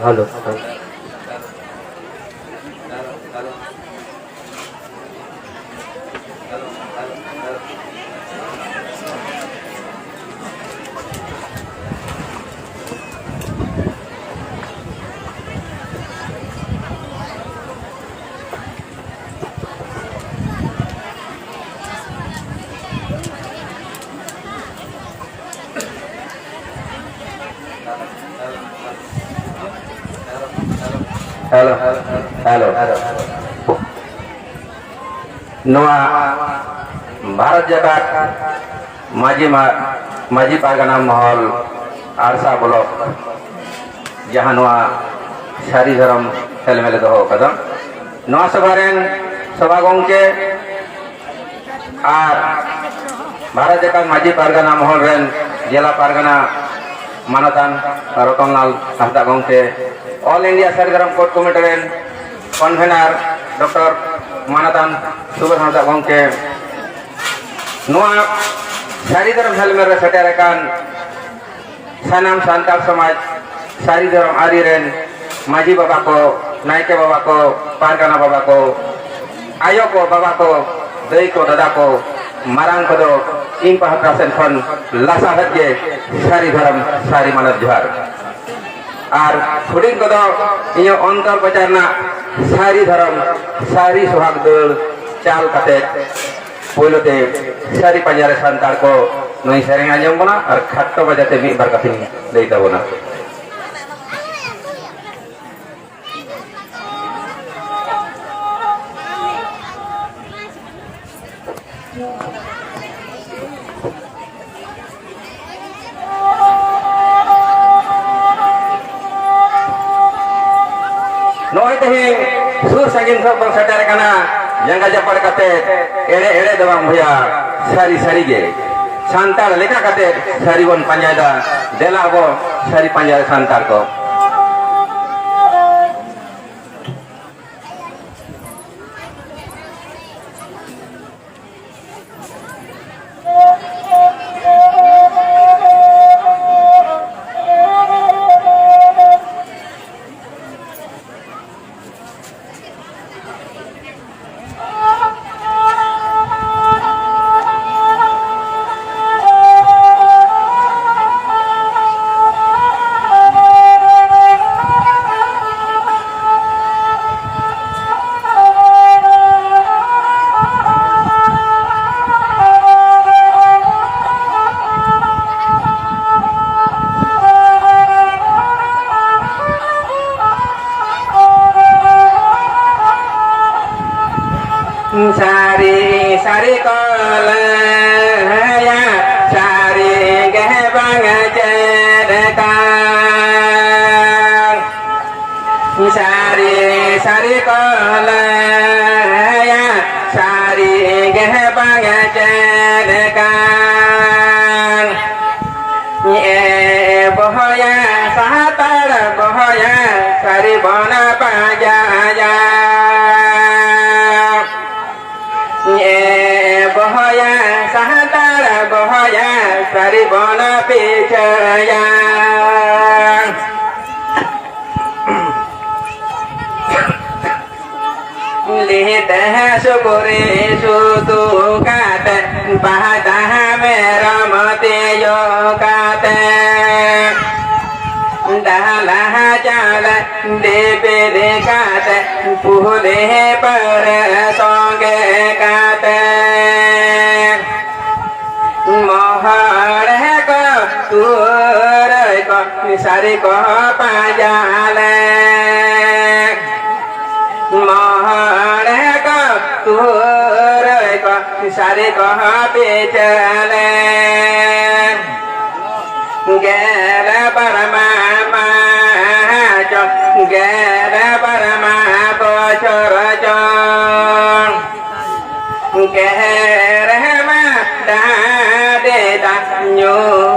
ᱦᱮᱞᱳ, ᱦᱮᱞᱳ᱾ Hello, hello. ᱱᱚᱣᱟ ᱵᱷᱟᱨᱚᱛ ᱡᱟᱠᱟᱛ ᱢᱟᱹᱡᱷᱤ ᱢᱟ-, ᱢᱟᱹᱡᱷᱤ ᱯᱟᱨᱜᱟᱱᱟ ᱢᱚᱦᱚᱞ ᱟᱲᱥᱟ ᱵᱞᱚᱠ, ᱡᱟᱦᱟᱸ ᱱᱚᱣᱟ ᱥᱟᱹᱨᱤ ᱫᱷᱚᱨᱚᱢ ᱦᱮᱞᱢᱮᱞᱮ ᱫᱚᱦᱚ ᱟᱠᱟᱫᱟ, ᱱᱚᱣᱟ ᱥᱚᱵᱷᱟ ᱨᱮᱱ ᱥᱚᱵᱷᱟ ᱜᱚᱢᱠᱮ ᱟᱨ ᱵᱷᱟᱨᱚᱛ ᱡᱟᱠᱟᱛ ᱢᱟᱹᱡᱷᱤ ᱯᱟᱨᱜᱟᱱᱟ ᱢᱚᱦᱚᱞ ᱨᱮᱱ ᱡᱮᱞᱟ ᱯᱟᱨᱜᱟᱱᱟ ᱢᱟᱱᱚᱛᱟᱱ ᱨᱚᱛᱚᱱᱞᱟᱞ ᱦᱟᱸᱥᱫᱟ ᱜᱚᱢᱠᱮ, All India ᱥᱟᱹᱨᱤ ᱫᱷᱚᱨᱚᱢ ᱠᱳᱰ ᱠᱚᱢᱤᱴᱤ ᱨᱮᱱ ᱠᱚᱱᱵᱷᱮᱱᱟᱨ ᱰᱚᱠᱴᱚᱨ ᱢᱟᱱᱚᱛᱟᱱ ᱥᱩᱵᱚᱫᱷ ᱦᱟᱸᱥᱫᱟ ᱜᱚᱢᱠᱮ, ᱱᱚᱣᱟ ᱥᱟᱹᱨᱤ ᱫᱷᱚᱨᱚᱢ ᱦᱮᱞᱢᱮᱴ ᱨᱮ ᱥᱮᱴᱮᱨ ᱟᱠᱟᱱ ᱥᱟᱱᱟᱢ ᱥᱟᱱᱛᱟᱲ ᱥᱚᱢᱟᱡᱽ ᱥᱟᱹᱨᱤ ᱫᱷᱚᱨᱚᱢ ᱟᱹᱨᱤ ᱨᱮᱱ ᱢᱟᱹᱡᱷᱤ ᱵᱟᱵᱟ ᱠᱚ, ᱱᱟᱭᱠᱮ ᱵᱟᱵᱟ ᱠᱚ, ᱯᱟᱨᱜᱟᱱᱟ ᱵᱟᱵᱟ ᱠᱚ, ᱟᱭᱳ ᱠᱚ, ᱵᱟᱵᱟ ᱠᱚ, ᱫᱟᱹᱭ ᱠᱚ, ᱫᱟᱫᱟ ᱠᱚ, ᱢᱟᱨᱟᱝ ᱠᱚᱫᱚ ᱤᱧ ᱯᱟᱦᱴᱟ ᱥᱮᱱ ᱠᱷᱚᱱ ᱞᱟᱥᱟᱲᱦᱮᱫ ᱜᱮ ᱥᱟᱹᱨᱤ ᱫᱷᱚᱨᱚᱢ ᱥᱟᱹᱨᱤ ᱢᱟᱱᱚᱛ ᱡᱚᱦᱟᱨ᱾ ᱟᱨ ᱦᱩᱰᱤᱧ ᱠᱚᱫᱚ ᱤᱧᱟᱹᱜ ᱚᱱᱛᱚᱨ ᱠᱚᱪᱟ ᱨᱮᱱᱟᱜ ᱥᱟᱹᱨᱤ ᱫᱷᱚᱨᱚᱢ ᱥᱟᱹᱨᱤ ᱥᱚᱦᱟᱜᱽ ᱫᱟᱹᱲ ᱪᱟᱞ ᱠᱟᱛᱮ ᱯᱳᱭᱞᱳ ᱛᱮ ᱥᱟᱹᱨᱤ ᱯᱟᱸᱡᱟ ᱨᱮ ᱥᱟᱱᱛᱟᱲ ᱠᱚ ᱱᱩᱭ ᱥᱮᱨᱮᱧ ᱟᱸᱡᱚᱢ ᱵᱚᱱᱟ ᱟᱨ ᱠᱷᱟᱴᱚ ᱢᱟᱪᱷᱟᱛᱮ ᱢᱤᱫ ᱵᱟᱨ ᱠᱟᱛᱷᱟᱧ ᱞᱟᱹᱭ ᱛᱟᱵᱚᱱᱟ᱾ ᱱᱚᱜᱼᱚᱭ ᱛᱮᱦᱮᱧ ᱥᱩᱨ ᱥᱟᱺᱜᱤᱧ ᱠᱷᱚᱱ ᱵᱚᱱ ᱥᱮᱴᱮᱨ ᱟᱠᱟᱱᱟ, ᱡᱟᱸᱜᱟ ᱡᱟᱯᱟᱲ ᱠᱟᱛᱮ, ᱮᱲᱮ ᱮᱲᱮ ᱫᱚ ᱵᱟᱝ ᱵᱚᱭᱦᱟ, ᱥᱟᱹᱨᱤ ᱥᱟᱹᱨᱤ ᱜᱮ ᱥᱟᱱᱛᱟᱲ ᱞᱮᱠᱟ ᱠᱟᱛᱮ ᱥᱟᱹᱨᱤ ᱵᱚᱱ ᱯᱟᱸᱡᱟᱭᱮᱫᱟ᱾ ᱫᱮᱞᱟ ᱟᱵᱚ ᱥᱟᱹᱨᱤ ᱯᱟᱸᱡᱟ ᱥᱟᱱᱛᱟᱲ ᱠᱚ᱾ ᱥᱟᱹᱨᱤ ᱥᱟᱹᱨᱤ ᱠᱚ ᱞᱟᱹᱭᱟ, ᱥᱟᱹᱨᱤ ᱜᱮ ᱵᱟᱝ ᱪᱮᱫ ᱠᱟᱱ᱾ ᱥᱟᱹᱨᱤ ᱥᱟᱹᱨᱤ ᱠᱚ ᱞᱟᱹᱭᱟ, ᱥᱟᱹᱨᱤ ᱜᱮ ᱵᱟᱝ ᱪᱮᱫ ᱠᱟᱱ᱾ ᱮ ᱵᱚᱦᱚᱭᱟ, ᱥᱟᱱᱛᱟᱲ ᱵᱚᱦᱚᱭᱟ, ᱯᱟᱸᱡᱟᱭᱟ᱾ ᱮ ᱵᱚᱦᱚᱭᱟ, ᱥᱟᱱᱛᱟᱲ ᱵᱚᱦᱚᱭᱟ, ᱥᱟᱹᱨᱤ ᱵᱚᱱ ᱯᱤᱪᱷᱟᱹᱭᱟ᱾ ᱞᱤᱦᱤᱛ ᱥᱩᱠᱨᱤ ᱥᱩᱛᱩ ᱠᱟᱛᱮ, ᱯᱟᱦᱴᱟ ᱢᱮᱨᱚᱢ ᱛᱤᱭᱳ ᱠᱟᱛᱮ, ᱰᱟᱦᱞᱟ ᱪᱟᱞ ᱫᱤᱯᱤᱞ ᱠᱟᱛᱮ, ᱯᱩᱦᱞᱤ ᱯᱟᱹᱨᱟᱹ ᱥᱚᱸᱜᱮ ᱠᱟᱛᱮ, ᱢᱚᱦᱚᱲ ᱠᱚ ᱛᱩᱨᱟᱹᱭ ᱠᱚ ᱥᱟᱹᱨᱤ ᱠᱚ ᱯᱟᱸᱡᱟ ᱞᱮ᱾ ᱢᱚᱦᱚᱲ ᱠᱚ ᱛᱩᱨᱟᱹᱭ ᱠᱚ ᱥᱟᱹᱨᱤ ᱠᱚ ᱯᱤᱪᱷᱟᱹ ᱞᱮ᱾ ᱜᱮᱞ ᱵᱟᱨ ᱢᱟ ᱢᱟᱦᱟ ᱪᱚ, ᱜᱮᱞ ᱵᱟᱨ ᱢᱟ ᱵᱚᱪᱷᱚᱨ ᱪᱚ᱾ ᱜᱮᱨ ᱢᱟ ᱰᱟᱸᱰᱮ ᱫᱟᱜ ᱧᱩ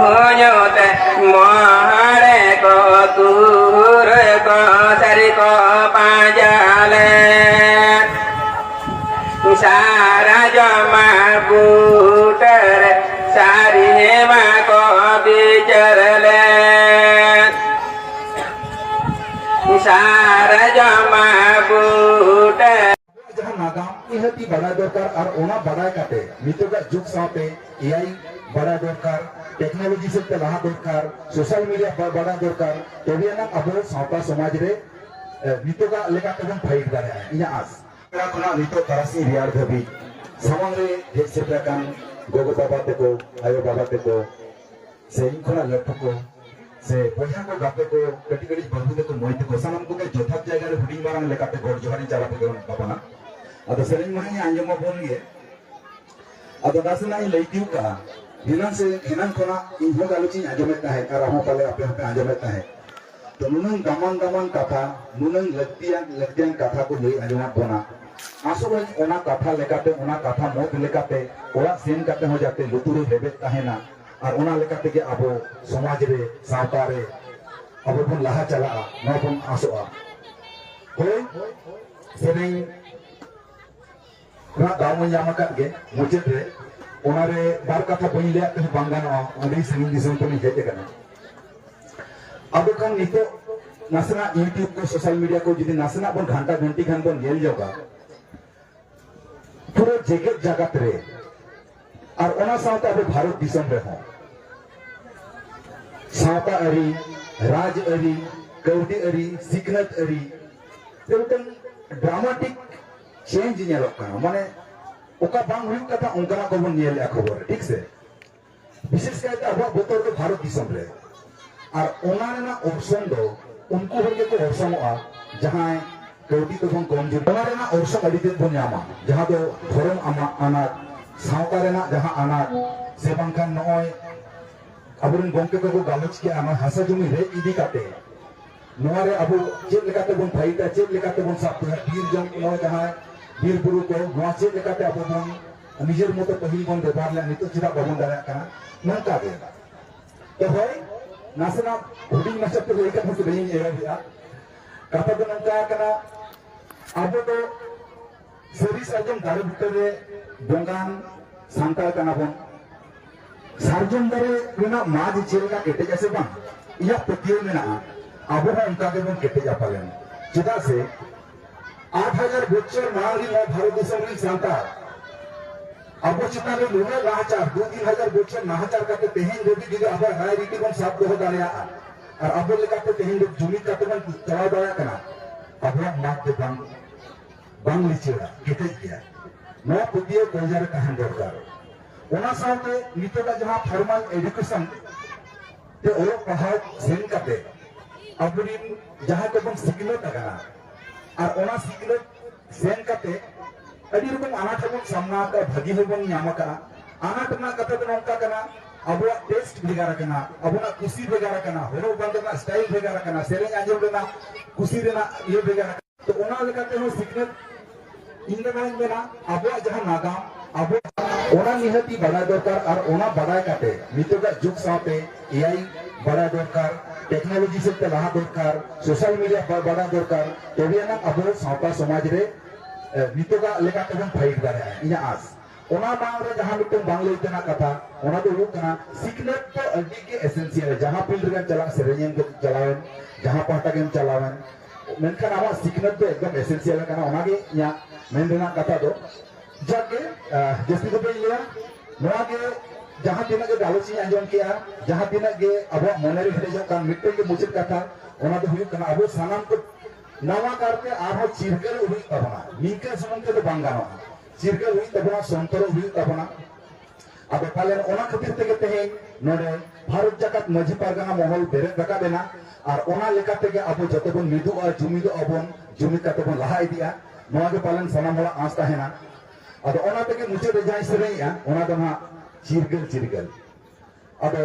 ᱧᱩ ᱛᱮ, ᱢᱚᱬᱮ ᱠᱚ ᱛᱩᱨᱩᱭ ᱠᱚ ᱥᱟᱹᱨᱤ ᱠᱚ ᱯᱟᱸᱡᱟ ᱞᱮ᱾ ᱥᱟᱨᱡᱚᱢ ᱵᱩᱴᱟᱹ ᱨᱮ ᱥᱟᱹᱨᱤ ᱢᱟ ᱠᱚ ᱵᱤᱪᱟᱹᱨ ᱞᱮ᱾ ᱥᱟᱨᱡᱚᱢ ᱵᱩᱴᱟᱹ ᱡᱟᱦᱟᱸ ᱱᱟᱜᱟᱢ ᱱᱤᱦᱟᱹᱛᱤ ᱵᱟᱰᱟᱭ ᱫᱚᱨᱠᱟᱨ, ᱟᱨ ᱚᱱᱟ ᱵᱟᱰᱟᱭ ᱠᱟᱛᱮ ᱱᱤᱛᱚᱜᱟᱜ ᱡᱩᱜᱽ ᱥᱟᱶᱛᱮ ᱮ ᱟᱭ ᱵᱟᱰᱟᱭ ᱫᱚᱨᱠᱟᱨ, ᱴᱮᱠᱱᱳᱞᱚᱡᱤ ᱥᱮᱫ ᱛᱮ ᱞᱟᱦᱟ ᱫᱚᱨᱠᱟᱨ, ᱥᱳᱥᱟᱞ ᱢᱤᱰᱤᱭᱟ ᱵᱟ-, ᱵᱟᱰᱟᱭ ᱫᱚᱨᱠᱟᱨ, ᱛᱚᱵᱮ ᱟᱱᱟᱜ ᱟᱵᱚ ᱥᱟᱶᱛᱟ ᱥᱚᱢᱟᱡᱽ ᱨᱮ, ᱮ, ᱱᱤᱛᱚᱜᱟᱜ ᱞᱮᱠᱟ ᱛᱮᱵᱚᱱ ᱯᱷᱟᱭᱤᱴ ᱫᱟᱲᱮᱭᱟᱜᱼᱟ, ᱤᱧᱟᱹᱜ ᱟᱸᱥ᱾ ᱥᱮᱛᱟᱜ ᱠᱷᱚᱱᱟᱜ ᱱᱤᱛᱚᱜ ᱛᱟᱨᱟᱥᱤᱧ ᱨᱮᱭᱟᱲ ᱫᱷᱟᱹᱵᱤᱡ ᱥᱟᱢᱟᱝ ᱨᱮ ᱦᱮᱡ ᱥᱮᱴᱮᱨ ᱟᱠᱟᱱ ᱜᱚᱜᱚ ᱵᱟᱵᱟ ᱛᱮᱠᱚ, ᱟᱭᱳ ᱵᱟᱵᱟ ᱛᱮᱠᱚ, ᱥᱮ ᱤᱧ ᱠᱷᱚᱱᱟᱜ ᱞᱟᱹᱴᱩ ᱠᱚ, ᱥᱮ ᱵᱚᱭᱦᱟ ᱠᱚ, ᱜᱟᱛᱮ ᱠᱚ, ᱠᱟᱹᱴᱤᱡ ᱠᱟᱹᱴᱤᱡ ᱵᱟᱹᱵᱩ ᱛᱟᱠᱚ, ᱢᱟᱹᱭ ᱛᱟᱠᱚ, ᱥᱟᱱᱟᱢ ᱠᱚᱜᱮ ᱡᱚᱛᱷᱟᱛ ᱡᱟᱭᱜᱟ ᱨᱮ ᱦᱩᱰᱤᱧ ᱢᱟᱨᱟᱝ ᱞᱮᱠᱟᱛᱮ ᱜᱚᱰ ᱡᱚᱦᱟᱨᱤᱧ ᱪᱟᱞ ᱟᱯᱮ ᱠᱟᱱ ᱛᱟᱵᱚᱱᱟ᱾ ᱟᱫᱚ ᱥᱮᱨᱮᱧ ᱢᱟᱦᱟᱧ ᱟᱸᱡᱚᱢ ᱟᱵᱚᱱ ᱜᱮ᱾ ᱟᱫᱚ ᱱᱟᱥᱮᱱᱟᱜ ᱤᱧ ᱞᱟᱹᱭ ᱛᱤᱭᱳᱜ ᱠᱟᱜᱼᱟ᱾ ᱮᱱᱟᱝ ᱥᱮ, ᱮᱱᱟᱝ ᱠᱷᱚᱱᱟᱜ ᱤᱧ ᱦᱚᱸ ᱜᱟᱞᱚᱪ ᱤᱧ ᱟᱸᱡᱚᱢᱮᱫ ᱛᱟᱦᱮᱸᱫ, ᱟᱨ ᱟᱢ ᱦᱚᱸ ᱯᱟᱞᱮ ᱟᱯᱮ ᱦᱚᱸᱯᱮ ᱟᱸᱡᱚᱢᱮᱫ ᱛᱟᱦᱮᱸᱫ᱾ ᱛᱚ, ᱱᱩᱱᱟᱹᱝ ᱫᱟᱢᱟᱱ ᱫᱟᱢᱟᱱ ᱠᱟᱛᱷᱟ, ᱱᱩᱱᱟᱹᱝ ᱞᱟᱹᱠᱛᱤᱭᱟᱱ, ᱞᱟᱹᱠᱛᱤᱭᱟᱱ ᱠᱟᱛᱷᱟ ᱠᱚ ᱞᱟᱹᱭ ᱟᱸᱡᱚᱢᱟᱫ ᱵᱚᱱᱟ᱾ ᱟᱥᱚᱜ ᱟᱹᱧ ᱚᱱᱟ ᱠᱟᱛᱷᱟ ᱞᱮᱠᱟᱛᱮ, ᱚᱱᱟ ᱠᱟᱛᱷᱟ ᱢᱚᱛ ᱞᱮᱠᱟᱛᱮ ᱚᱲᱟᱜ ᱥᱮᱱ ᱠᱟᱛᱮ ᱦᱚᱸ ᱡᱟᱛᱮ ᱞᱩᱛᱩᱨ ᱨᱮ ᱨᱮᱵᱮᱫ ᱛᱟᱦᱮᱱᱟ, ᱟᱨ ᱚᱱᱟ ᱞᱮᱠᱟ ᱛᱮᱜᱮ ᱟᱵᱚ ᱥᱚᱢᱟᱡᱽ ᱨᱮ, ᱥᱟᱶᱛᱟ ᱨᱮ ᱟᱵᱚ ᱵᱚᱱ ᱞᱟᱦᱟ ᱪᱟᱞᱟᱜᱼᱟ, ᱱᱚᱣᱟ ᱵᱚᱱ ᱟᱥᱚᱜᱼᱟ᱾ ᱦᱳᱭ, ᱥᱮᱨᱮᱧ ᱨᱮᱱᱟᱜ ᱫᱟᱣ ᱢᱟᱹᱧ ᱧᱟᱢ ᱟᱠᱟᱫ ᱜᱮ ᱢᱩᱪᱟᱹᱫ ᱨᱮ᱾ ᱚᱱᱟᱨᱮ ᱵᱟᱨ ᱠᱟᱛᱷᱟ ᱵᱟᱹᱧ ᱞᱟᱹᱭᱟᱜ ᱛᱮᱦᱚᱸ ᱵᱟᱝ ᱜᱟᱱᱚᱜᱼᱟ, ᱟᱹᱰᱤ ᱥᱟᱺᱜᱤᱧ ᱫᱤᱥᱚᱢ ᱠᱷᱚᱱᱤᱧ ᱦᱮᱡ ᱟᱠᱟᱱᱟ᱾ ᱟᱫᱚ ᱠᱷᱟᱱ ᱱᱤᱛᱚᱜ ᱱᱟᱥᱮᱱᱟᱜ YouTube ᱠᱚ, social media ᱠᱚ ᱡᱩᱫᱤ ᱱᱟᱥᱮᱱᱟᱜ ᱵᱚᱱ ᱜᱷᱟᱱᱴᱟ ᱜᱷᱟᱹᱱᱴᱤ ᱠᱷᱟᱱ ᱵᱚᱱ ᱧᱮᱞ ᱧᱚᱜᱟ, ᱯᱩᱨᱟᱹ ᱡᱮᱜᱮᱛ ᱡᱟᱠᱟᱛ ᱨᱮ ᱟᱨ ᱚᱱᱟ ᱥᱟᱶᱛᱮ ᱟᱵᱚ ᱵᱷᱟᱨᱚᱛ ᱫᱤᱥᱚᱢ ᱨᱮᱦᱚᱸ ᱥᱟᱶᱛᱟ ᱟᱹᱨᱤ, ᱨᱟᱡᱽ ᱟᱹᱨᱤ, ᱠᱟᱹᱣᱰᱤ ᱟᱹᱨᱤ, ᱥᱤᱠᱷᱱᱟᱹᱛ ᱟᱹᱨᱤ ᱨᱮ ᱢᱤᱫᱴᱟᱝ dramatic change ᱧᱮᱞᱚᱜ ᱠᱟᱱᱟ᱾ ᱢᱟᱱᱮ ᱚᱠᱟ ᱵᱟᱝ ᱦᱩᱭᱩᱜ ᱠᱟᱛᱷᱟ ᱚᱱᱠᱟᱱᱟᱜ ᱠᱚᱵᱚᱱ ᱧᱮᱞᱮᱫᱼᱟ ᱠᱷᱚᱵᱚᱨ ᱨᱮ, ᱴᱷᱤᱠ ᱥᱮ? ᱵᱤᱥᱮᱥ ᱠᱟᱭᱛᱮ ᱟᱵᱚᱣᱟᱜ ᱵᱚᱛᱚᱨ ᱫᱚ ᱵᱷᱟᱨᱚᱛ ᱫᱤᱥᱚᱢ ᱨᱮ᱾ ᱟᱨ ᱚᱱᱟ ᱨᱮᱱᱟᱜ ᱚᱨᱥᱚᱝ ᱫᱚ ᱩᱱᱠᱩ ᱦᱚᱲ ᱜᱮᱠᱚ ᱚᱨᱥᱚᱝᱚᱜᱼᱟ, ᱡᱟᱦᱟᱸᱭ ᱠᱟᱹᱣᱰᱤ ᱛᱮᱵᱚᱱ ᱠᱚᱢᱡᱩᱨᱤ᱾ ᱚᱱᱟ ᱨᱮᱱᱟᱜ ᱚᱨᱥᱚᱝ ᱟᱹᱰᱤ ᱛᱮᱫ ᱵᱚᱱ ᱧᱟᱢᱟ, ᱡᱟᱦᱟᱸ ᱫᱚ ᱫᱷᱚᱨᱚᱢ ᱟᱢᱟᱜ ᱟᱱᱟᱴ, ᱥᱟᱶᱛᱟ ᱨᱮᱱᱟᱜ ᱡᱟᱦᱟᱸ ᱟᱱᱟᱴ, ᱥᱮ ᱵᱟᱝᱠᱷᱟᱱ ᱱᱚᱜᱼᱚᱭ ᱟᱵᱚᱨᱮᱱ ᱜᱚᱢᱠᱮ ᱠᱚᱠᱚ ᱜᱟᱞᱚᱪ ᱠᱮᱜᱼᱟ, ᱱᱚᱣᱟ ᱦᱟᱥᱟ ᱡᱩᱢᱤ ᱨᱮᱡ ᱤᱫᱤ ᱠᱟᱛᱮ ᱱᱚᱣᱟ ᱨᱮ ᱟᱵᱚ ᱪᱮᱫ ᱞᱮᱠᱟᱛᱮ ᱵᱚᱱ ᱯᱷᱟᱭᱤᱴᱟ, ᱪᱮᱫ ᱞᱮᱠᱟᱛᱮ ᱵᱚᱱ ᱥᱟᱵ ᱫᱚᱦᱚᱭᱟ, ᱵᱤᱨ ᱡᱚᱝ, ᱱᱚᱣᱟ ᱡᱟᱦᱟᱸ ᱵᱤᱨ ᱵᱩᱨᱩ ᱠᱚ, ᱱᱚᱣᱟ ᱪᱮᱫ ᱞᱮᱠᱟᱛᱮ ᱟᱵᱚ ᱵᱚᱱ ᱱᱤᱡᱮᱨ ᱢᱚᱛᱚ ᱯᱟᱹᱦᱤᱞ ᱵᱚᱱ ᱵᱮᱵᱚᱦᱟᱨ ᱞᱮᱫ, ᱱᱤᱛᱚᱜ ᱪᱮᱫᱟᱜ ᱵᱟᱵᱚᱱ ᱫᱟᱲᱮᱭᱟᱜ ᱠᱟᱱᱟ? ᱱᱚᱝᱠᱟ ᱜᱮ᱾ ᱛᱚ ᱦᱳᱭ, ᱱᱟᱥᱮᱱᱟᱜ ᱦᱩᱰᱤᱧ ᱢᱟᱪᱷᱟ ᱛᱮ ᱞᱟᱹᱭ ᱠᱟᱛᱮ ᱥᱮᱨᱮᱧ ᱤᱧ ᱮᱦᱚᱵᱮᱜᱼᱟ᱾ ᱠᱟᱛᱷᱟ ᱫᱚ ᱱᱚᱝᱠᱟ ᱠᱟᱱᱟ, ᱟᱵᱚ ᱫᱚ ᱥᱟᱹᱨᱤ ᱥᱟᱨᱡᱚᱢ ᱫᱟᱨᱮ ᱵᱩᱴᱟᱹ ᱨᱮ ᱵᱚᱸᱜᱟᱱ ᱥᱟᱱᱛᱟᱲ ᱠᱟᱱᱟ ᱵᱚᱱ᱾ ᱥᱟᱨᱡᱚᱢ ᱫᱟᱨᱮ ᱨᱮᱱᱟᱜ ᱢᱟᱡᱽ ᱪᱮᱫ ᱞᱮᱠᱟ ᱠᱮᱴᱮᱡ ᱟᱥᱮ ᱵᱟᱝ, ᱤᱧᱟᱹᱜ ᱯᱟᱹᱛᱭᱟᱹᱣ ᱢᱮᱱᱟᱜᱼᱟ, ᱟᱵᱚ ᱦᱚᱸ ᱚᱱᱠᱟ ᱜᱮᱵᱚᱱ ᱠᱮᱴᱮᱡᱟ ᱯᱟᱞᱮᱱ᱾ ᱪᱮᱫᱟᱜ ᱥᱮ ᱟᱴ ᱦᱟᱡᱟᱨ ᱵᱚᱪᱷᱚᱨ ᱢᱟᱲᱟᱝ ᱨᱮ ᱱᱚᱣᱟ ᱵᱷᱟᱨᱚᱛ ᱫᱤᱥᱚᱢ ᱨᱮᱱ ᱥᱟᱱᱛᱟᱲ ᱟᱵᱚ ᱪᱮᱛᱟᱱ ᱨᱮ ᱱᱩᱱᱟᱹᱜ ᱱᱟᱦᱟᱪᱟᱨ, ᱫᱩ ᱛᱤᱱ ᱦᱟᱡᱟᱨ ᱵᱚᱪᱷᱚᱨ ᱱᱟᱦᱟᱪᱟᱨ ᱠᱟᱛᱮ ᱛᱮᱦᱮᱧ ᱫᱷᱟᱹᱵᱤᱡ ᱡᱩᱫᱤ ᱟᱵᱚᱣᱟᱜ ᱨᱟᱭ ᱨᱤᱛᱤ ᱵᱚᱱ ᱥᱟᱵ ᱫᱚᱦᱚ ᱫᱟᱲᱮᱭᱟᱜᱼᱟ ᱟᱨ ᱟᱵᱚ ᱞᱮᱠᱟᱛᱮ ᱛᱮᱦᱮᱧ ᱫᱚ ᱡᱩᱢᱤᱫ ᱠᱟᱛᱮ ᱵᱚᱱ ᱪᱟᱞᱟᱣ ᱫᱟᱲᱮᱭᱟᱜ ᱠᱟᱱᱟ, ᱟᱵᱚᱣᱟᱜ ᱢᱟᱜᱽ ᱫᱚ ᱵᱟᱝ, ᱵᱟᱝ ᱞᱤᱪᱟᱹᱲᱟ, ᱠᱮᱴᱮᱡ ᱜᱮᱭᱟ᱾ ᱱᱚᱣᱟ ᱯᱟᱹᱛᱭᱟᱹᱣ ᱠᱚᱞᱡᱟ ᱨᱮ ᱛᱟᱦᱮᱱ ᱫᱚᱨᱠᱟᱨ᱾ ᱚᱱᱟ ᱥᱟᱶᱛᱮ ᱱᱤᱛᱚᱜᱟᱜ ᱡᱟᱦᱟᱸ formal education ᱛᱮ ᱚᱞᱚᱜ ᱯᱟᱲᱦᱟᱣ ᱥᱮᱱ ᱠᱟᱛᱮ ᱟᱵᱚᱨᱮᱱ ᱡᱟᱦᱟᱸᱭ ᱠᱚᱵᱚᱱ ᱥᱤᱠᱷᱱᱟᱹᱛ ᱟᱠᱟᱱᱟ ᱟᱨ ᱚᱱᱟ ᱥᱤᱠᱷᱱᱟᱹᱛ ᱥᱮᱱ ᱠᱟᱛᱮ ᱟᱹᱰᱤ ᱨᱚᱠᱚᱢ ᱟᱱᱟᱴ ᱦᱚᱸᱵᱚᱱ ᱥᱟᱢᱱᱟ ᱟᱠᱟᱫᱼᱟ, ᱵᱷᱟᱹᱜᱤ ᱦᱚᱸᱵᱚᱱ ᱧᱟᱢ ᱟᱠᱟᱫᱼᱟ᱾ ᱟᱱᱟᱴ ᱨᱮᱱᱟᱜ ᱠᱟᱛᱷᱟ ᱫᱚ ᱱᱚᱝᱠᱟ ᱠᱟᱱᱟ, ᱟᱵᱚᱣᱟᱜ taste ᱵᱷᱮᱜᱟᱨ ᱟᱠᱟᱱᱟ, ᱟᱵᱚᱱᱟᱜ ᱠᱩᱥᱤ ᱵᱷᱮᱜᱟᱨ ᱟᱠᱟᱱᱟ, ᱦᱚᱨᱚᱜ ᱵᱟᱸᱫᱮ ᱨᱮᱱᱟᱜ style ᱵᱷᱮᱜᱟᱨ ᱟᱠᱟᱱᱟ, ᱥᱮᱨᱮᱧ ᱟᱸᱡᱚᱢ ᱨᱮᱱᱟᱜ ᱠᱩᱥᱤ ᱨᱮᱱᱟᱜ ᱤᱭᱟᱹ ᱵᱷᱮᱜᱟᱨ ᱟᱠᱟᱱᱟ᱾ ᱛᱚ ᱚᱱᱟ ᱞᱮᱠᱟᱛᱮ ᱦᱚᱸ ᱥᱤᱠᱷᱱᱟᱹᱛ, ᱤᱧ ᱫᱚ ᱱᱚᱣᱟᱧ ᱢᱮᱱᱟ, ᱟᱵᱚᱣᱟᱜ ᱡᱟᱦᱟᱸ ᱱᱟᱜᱟᱢ, ᱟᱵᱚ ᱚᱱᱟ ᱱᱤᱦᱟᱹᱛᱤ ᱵᱟᱰᱟᱭ ᱫᱚᱨᱠᱟᱨ᱾ ᱟᱨ ᱚᱱᱟ ᱵᱟᱰᱟᱭ ᱠᱟᱛᱮ ᱱᱤᱛᱚᱜᱟᱜ ᱡᱩᱜᱽ ᱥᱟᱶᱛᱮ ᱮ ᱟᱭ ᱵᱟᱲᱟᱭ ᱫᱚᱨᱠᱟᱨ, ᱴᱮᱠᱱᱳᱞᱚᱡᱤ ᱥᱮᱫ ᱛᱮ ᱞᱟᱦᱟ ᱫᱚᱨᱠᱟᱨ, ᱥᱳᱥᱟᱞ ᱢᱤᱰᱤᱭᱟ ᱵᱟ-, ᱵᱟᱲᱟᱭ ᱫᱚᱨᱠᱟᱨ, ᱛᱚᱵᱮ ᱟᱱᱟᱜ ᱟᱵᱚ ᱥᱟᱶᱛᱟ ᱥᱚᱢᱟᱡᱽ ᱨᱮ, ᱮ, ᱱᱤᱛᱚᱜᱟᱜ ᱞᱮᱠᱟᱛᱮ ᱵᱚᱱ ᱯᱷᱟᱭᱤᱴ ᱫᱟᱲᱮᱭᱟᱜᱼᱟ, ᱤᱧᱟᱹᱜ ᱟᱸᱥ᱾ ᱚᱱᱟ ᱢᱟᱲᱟᱝ ᱨᱮ ᱡᱟᱦᱟᱸ ᱢᱤᱫᱴᱟᱝ ᱵᱟᱝ ᱞᱟᱹᱭ ᱛᱮᱱᱟᱜ ᱠᱟᱛᱷᱟ, ᱚᱱᱟ ᱫᱚ ᱦᱩᱭᱩᱜ ᱠᱟᱱᱟ ᱥᱤᱠᱷᱱᱟᱹᱛ ᱫᱚ ᱟᱹᱰᱤ ᱜᱮ ᱮᱥᱮᱱᱥᱤᱭᱟᱞ᱾ ᱡᱟᱦᱟᱸ ᱯᱷᱤᱞᱰ ᱨᱮᱜᱮᱢ ᱪᱟᱞᱟᱜ, ᱥᱮᱨᱮᱧ ᱮᱢ ᱪᱟᱞᱟᱣᱮᱱ, ᱡᱟᱦᱟᱸ ᱯᱟᱦᱴᱟ ᱜᱮᱢ ᱪᱟᱞᱟᱣᱮᱱ, ᱢᱮᱱᱠᱷᱟᱱ ᱟᱢᱟᱜ ᱥᱤᱠᱷᱱᱟᱹᱛ ᱫᱚ ᱮᱠᱫᱚᱢ ᱮᱥᱮᱱᱥᱤᱭᱟᱞ ᱠᱟᱱᱟ᱾ ᱚᱱᱟᱜᱮ ᱤᱧᱟᱹᱜ ᱢᱮᱱ ᱨᱮᱱᱟᱜ ᱠᱟᱛᱷᱟ ᱫᱚ᱾ ᱡᱟᱠ ᱜᱮ, ᱟᱦ, ᱡᱟᱹᱥᱛᱤ ᱫᱚ ᱵᱟᱹᱧ ᱞᱟᱹᱭᱟ᱾ ᱱᱚᱣᱟ ᱜᱮ ᱡᱟᱦᱟᱸ ᱛᱤᱱᱟᱹᱜ ᱜᱮ ᱜᱟᱞᱚᱪ ᱤᱧ ᱟᱸᱡᱚᱢ ᱠᱮᱜᱼᱟ, ᱡᱟᱦᱟᱸ ᱛᱤᱱᱟᱹᱜ ᱜᱮ ᱟᱵᱚᱣᱟᱜ ᱢᱚᱱᱮ ᱨᱮ ᱦᱮᱰᱮᱡᱚᱜ ᱠᱟᱱ, ᱢᱤᱫᱴᱮᱱ ᱜᱮ ᱢᱩᱪᱟᱹᱫ ᱠᱟᱛᱷᱟ, ᱚᱱᱟ ᱫᱚ ᱦᱩᱭᱩᱜ ᱠᱟᱱᱟ, ᱟᱵᱚ ᱥᱟᱱᱟᱢ ᱠᱚ ᱱᱟᱣᱟ ᱠᱟᱨᱛᱮ ᱟᱨᱦᱚᱸ ᱪᱤᱨᱜᱟᱹᱞ ᱦᱩᱭᱩᱜ ᱛᱟᱵᱚᱱᱟ᱾ ᱱᱤᱝᱠᱟᱹ ᱥᱩᱢᱩᱝ ᱛᱮᱫᱚ ᱵᱟᱝ ᱜᱟᱱᱚᱜᱼᱟ᱾ ᱪᱤᱨᱜᱟᱹᱞ ᱦᱩᱭᱩᱜ ᱛᱟᱵᱚᱱᱟ, ᱥᱚᱱᱛᱚᱨᱚᱜ ᱦᱩᱭᱩᱜ ᱛᱟᱵᱚᱱᱟ᱾ ᱟᱫᱚ ᱯᱟᱞᱮᱱ ᱚᱱᱟ ᱠᱷᱟᱹᱛᱤᱨ ᱛᱮᱜᱮ ᱛᱮᱦᱮᱧ ᱱᱚᱰᱮ ᱵᱷᱟᱨᱚᱛ ᱡᱟᱠᱟᱛ ᱢᱟᱹᱡᱷᱤ ᱯᱟᱨᱜᱟᱱᱟ ᱢᱚᱦᱚᱞ ᱵᱮᱨᱮᱫ ᱨᱟᱠᱟᱵ ᱮᱱᱟ᱾ ᱟᱨ ᱚᱱᱟ ᱞᱮᱠᱟ ᱛᱮᱜᱮ ᱟᱵᱚ ᱡᱚᱛᱚ ᱵᱚᱱ ᱢᱤᱫᱚᱜᱼᱟ, ᱡᱩᱢᱤᱫᱚᱜᱼᱟ ᱵᱚᱱ, ᱡᱩᱢᱤᱫ ᱠᱟᱛᱮ ᱵᱚᱱ ᱞᱟᱦᱟ ᱤᱫᱤᱜᱼᱟ᱾ ᱱᱚᱣᱟ ᱜᱮ ᱯᱟᱞᱮᱱ ᱥᱟᱱᱟᱢ ᱦᱚᱲᱟᱜ ᱟᱸᱥ ᱛᱟᱦᱮᱱᱟ᱾ ᱟᱫᱚ ᱚᱱᱟ ᱛᱮᱜᱮ ᱢᱩᱪᱟᱹᱫ ᱨᱮ ᱡᱟᱦᱟᱸᱧ ᱥᱮᱨᱮᱧᱮᱜᱼᱟ, ᱚᱱᱟ ᱫᱚ ᱱᱟᱦᱟᱜ ᱪᱤᱨᱜᱟᱹᱞ ᱪᱤᱨᱜᱟᱹᱞ᱾ ᱟᱫᱚ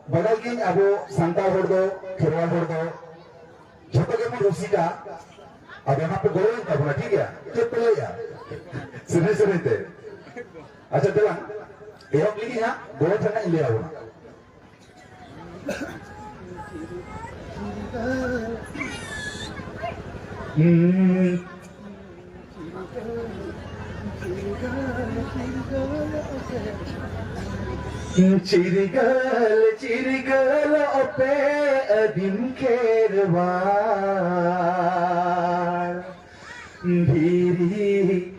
ᱵᱟᱰᱟᱭ ᱜᱤᱭᱟᱹᱧ, ᱟᱵᱚ ᱥᱟᱱᱛᱟᱲ ᱦᱚᱲ ᱫᱚ, ᱠᱷᱮᱨᱣᱟᱞ ᱦᱚᱲ ᱫᱚ ᱡᱷᱚᱛᱚ ᱜᱮᱵᱚᱱ ᱨᱩᱥᱤᱠᱟ᱾ ᱟᱫᱚ ᱱᱟᱦᱟᱜ ᱯᱮ ᱜᱚᱲᱚᱭᱮᱱ ᱛᱟᱵᱚᱱᱟ, ᱴᱷᱤᱠ ᱜᱮᱭᱟ? ᱪᱮᱫ ᱯᱮ ᱞᱟᱹᱭᱮᱜᱼᱟ? ᱥᱮᱨᱮᱧ ᱥᱮᱨᱮᱧ ᱛᱮ᱾ ᱟᱪᱪᱷᱟ, ᱫᱮᱞᱟ, ᱮᱦᱚᱵ ᱞᱟᱹᱜᱤᱫ ᱦᱟᱸᱜ ᱜᱚᱲᱚ ᱴᱷᱮᱱ ᱦᱟᱸᱜ ᱤᱧ ᱞᱟᱹᱭ ᱟᱵᱚᱱᱟ᱾ ᱪᱤᱨᱜᱟᱹᱞ, ᱪᱤᱨᱜᱟᱹᱞ ᱚᱯᱮ ᱟᱹᱫᱤᱢ ᱠᱷᱮᱨᱣᱟᱲ, ᱫᱷᱤᱨᱤ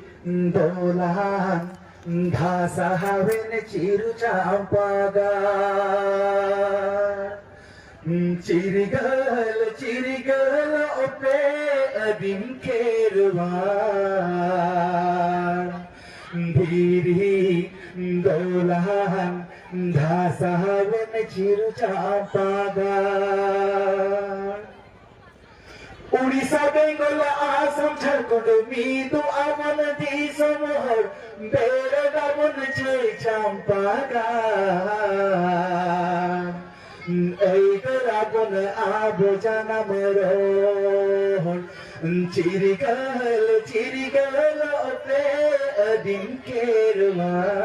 ᱫᱚᱞᱟᱱ ᱫᱷᱟᱥᱟᱣᱮᱱ ᱪᱤᱨᱩ ᱪᱟᱢᱯᱟ ᱜᱟᱲ᱾ ᱪᱤᱨᱜᱟᱹᱞ, ᱪᱤᱨᱜᱟᱹᱞ ᱚᱯᱮ ᱟᱹᱫᱤᱢ ᱠᱷᱮᱨᱣᱟᱲ, ᱫᱷᱤᱨᱤ ᱫᱚᱞᱟᱱ ᱫᱷᱟᱥᱟᱣᱮᱱ ᱪᱤᱨᱩ ᱪᱟᱢᱯᱟ ᱜᱟᱲ᱾ ᱩᱲᱤᱥᱥᱟ, ᱵᱮᱝᱜᱚᱞ, ᱟᱥᱟᱢ, ᱡᱷᱟᱲᱠᱷᱚᱸᱰ, ᱢᱤᱫᱚᱜ ᱟᱵᱚᱱ ᱫᱤᱥᱚᱢ ᱦᱚᱲ, ᱵᱮᱨᱮᱫ ᱟᱵᱚᱱ ᱪᱟᱹᱭ ᱪᱟᱢᱯᱟ ᱜᱟᱲ᱾ ᱟᱹᱭᱫᱟᱹᱨ ᱟᱵᱚᱱ ᱟᱵᱚ ᱡᱟᱱᱟᱢ ᱨᱚᱲ, ᱪᱤᱨᱜᱟᱹᱞ, ᱪᱤᱨᱜᱟᱹᱞ ᱚᱯᱮ ᱟᱹᱫᱤᱢ ᱠᱷᱮᱨᱣᱟᱲ᱾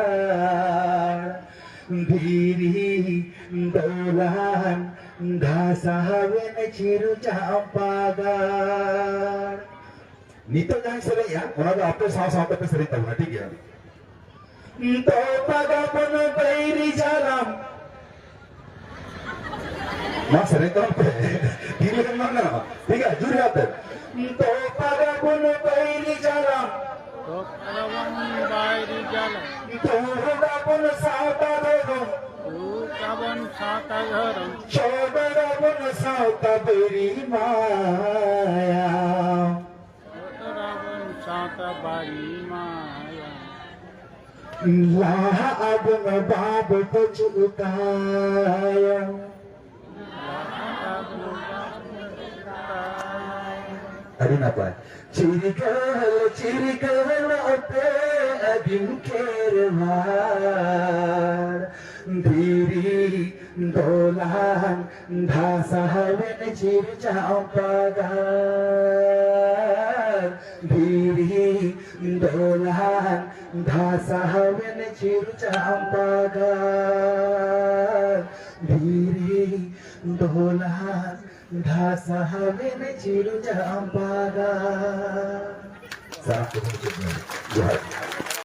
ᱫᱷᱤᱨᱤ ᱫᱚᱞᱟᱱ ᱫᱷᱟᱥᱟᱣᱮᱱ ᱪᱤᱨᱩ ᱪᱟᱢᱯᱟ ᱜᱟᱲ᱾ ᱱᱤᱛᱚᱜ ᱡᱟᱦᱟᱸᱧ ᱥᱮᱨᱮᱧᱟ, ᱚᱱᱟ ᱫᱚ ᱟᱯᱮ ᱥᱟᱶ ᱥᱟᱶ ᱛᱮᱯᱮ ᱥᱮᱨᱮᱧ ᱛᱟᱵᱚᱱᱟ, ᱴᱷᱤᱠ ᱜᱮᱭᱟ? ᱛᱚᱯᱟᱜ ᱟᱵᱚᱱ ᱵᱟᱹᱭᱨᱤ ᱡᱟᱞᱟᱢ᱾ ᱢᱟ ᱥᱮᱨᱮᱧ ᱛᱟᱵᱚᱱ ᱯᱮ᱾ ᱰᱷᱤᱞ ᱞᱮᱠᱷᱟᱱ ᱵᱟᱝ ᱜᱟᱱᱚᱜᱼᱟ᱾ ᱴᱷᱤᱠ ᱜᱮᱭᱟ, ᱡᱳᱨ ᱟᱛᱮ᱾ ᱛᱚᱯᱟᱜ ᱟᱵᱚᱱ ᱵᱟᱹᱭᱨᱤ ᱡᱟᱞᱟᱢ᱾ ᱛᱚᱯᱟᱜ ᱟᱵᱚᱱ ᱵᱟᱹᱭᱨᱤ ᱡᱟᱞᱟᱢ᱾ ᱫᱚᱦᱚ ᱟᱵᱚᱱ ᱥᱟᱶᱛᱟ ᱫᱷᱚᱨᱚᱢ᱾ ᱫᱩᱜ ᱟᱵᱚᱱ ᱥᱟᱶᱛᱟ ᱫᱷᱚᱨᱚᱢ᱾ ᱪᱚᱰᱚᱨ ᱟᱵᱚᱱ ᱥᱟᱶᱛᱟ ᱵᱟᱹᱭᱨᱤ ᱢᱟᱭᱟᱢ᱾ ᱪᱚᱰᱚᱨ ᱟᱵᱚᱱ ᱥᱟᱶᱛᱟ ᱵᱟᱹᱭᱨᱤ ᱢᱟᱭᱟᱢ᱾ ᱞᱟᱦᱟᱜ ᱟᱵᱚᱱ ᱵᱟᱵᱚ ᱯᱟᱹᱪᱩᱜ ᱛᱟᱭᱚᱢ᱾ ᱟᱹᱰᱤ ᱱᱟᱯᱟᱭ᱾ ᱪᱤᱨᱜᱟᱹᱞ, ᱪᱤᱨᱜᱟᱹᱞ ᱟᱯᱮ ᱟᱹᱫᱤᱢ ᱠᱷᱮᱨᱣᱟᱲ᱾ ᱫᱷᱤᱨᱤ ᱫᱚᱞᱟᱱ ᱫᱷᱟᱥᱟᱣᱮᱱ ᱪᱤᱨ ᱪᱟᱢᱯᱟ ᱜᱟᱲ᱾ ᱫᱷᱤᱨᱤ ᱫᱚᱞᱟᱱ ᱫᱷᱟᱥᱟᱣᱮᱱ ᱪᱤᱨ ᱪᱟᱢᱯᱟ ᱜᱟᱲ᱾ ᱫᱷᱤᱨᱤ ᱫᱚᱞᱟᱱ ᱫᱷᱟᱥᱟᱣᱮᱱ ᱪᱤᱨ ᱪᱟᱢᱯᱟ ᱜᱟᱲ᱾ ᱥᱟᱱᱟᱢ ᱠᱚ ᱢᱩᱪᱟᱹᱫ ᱢᱮ᱾ ᱡᱚᱦᱟᱨ᱾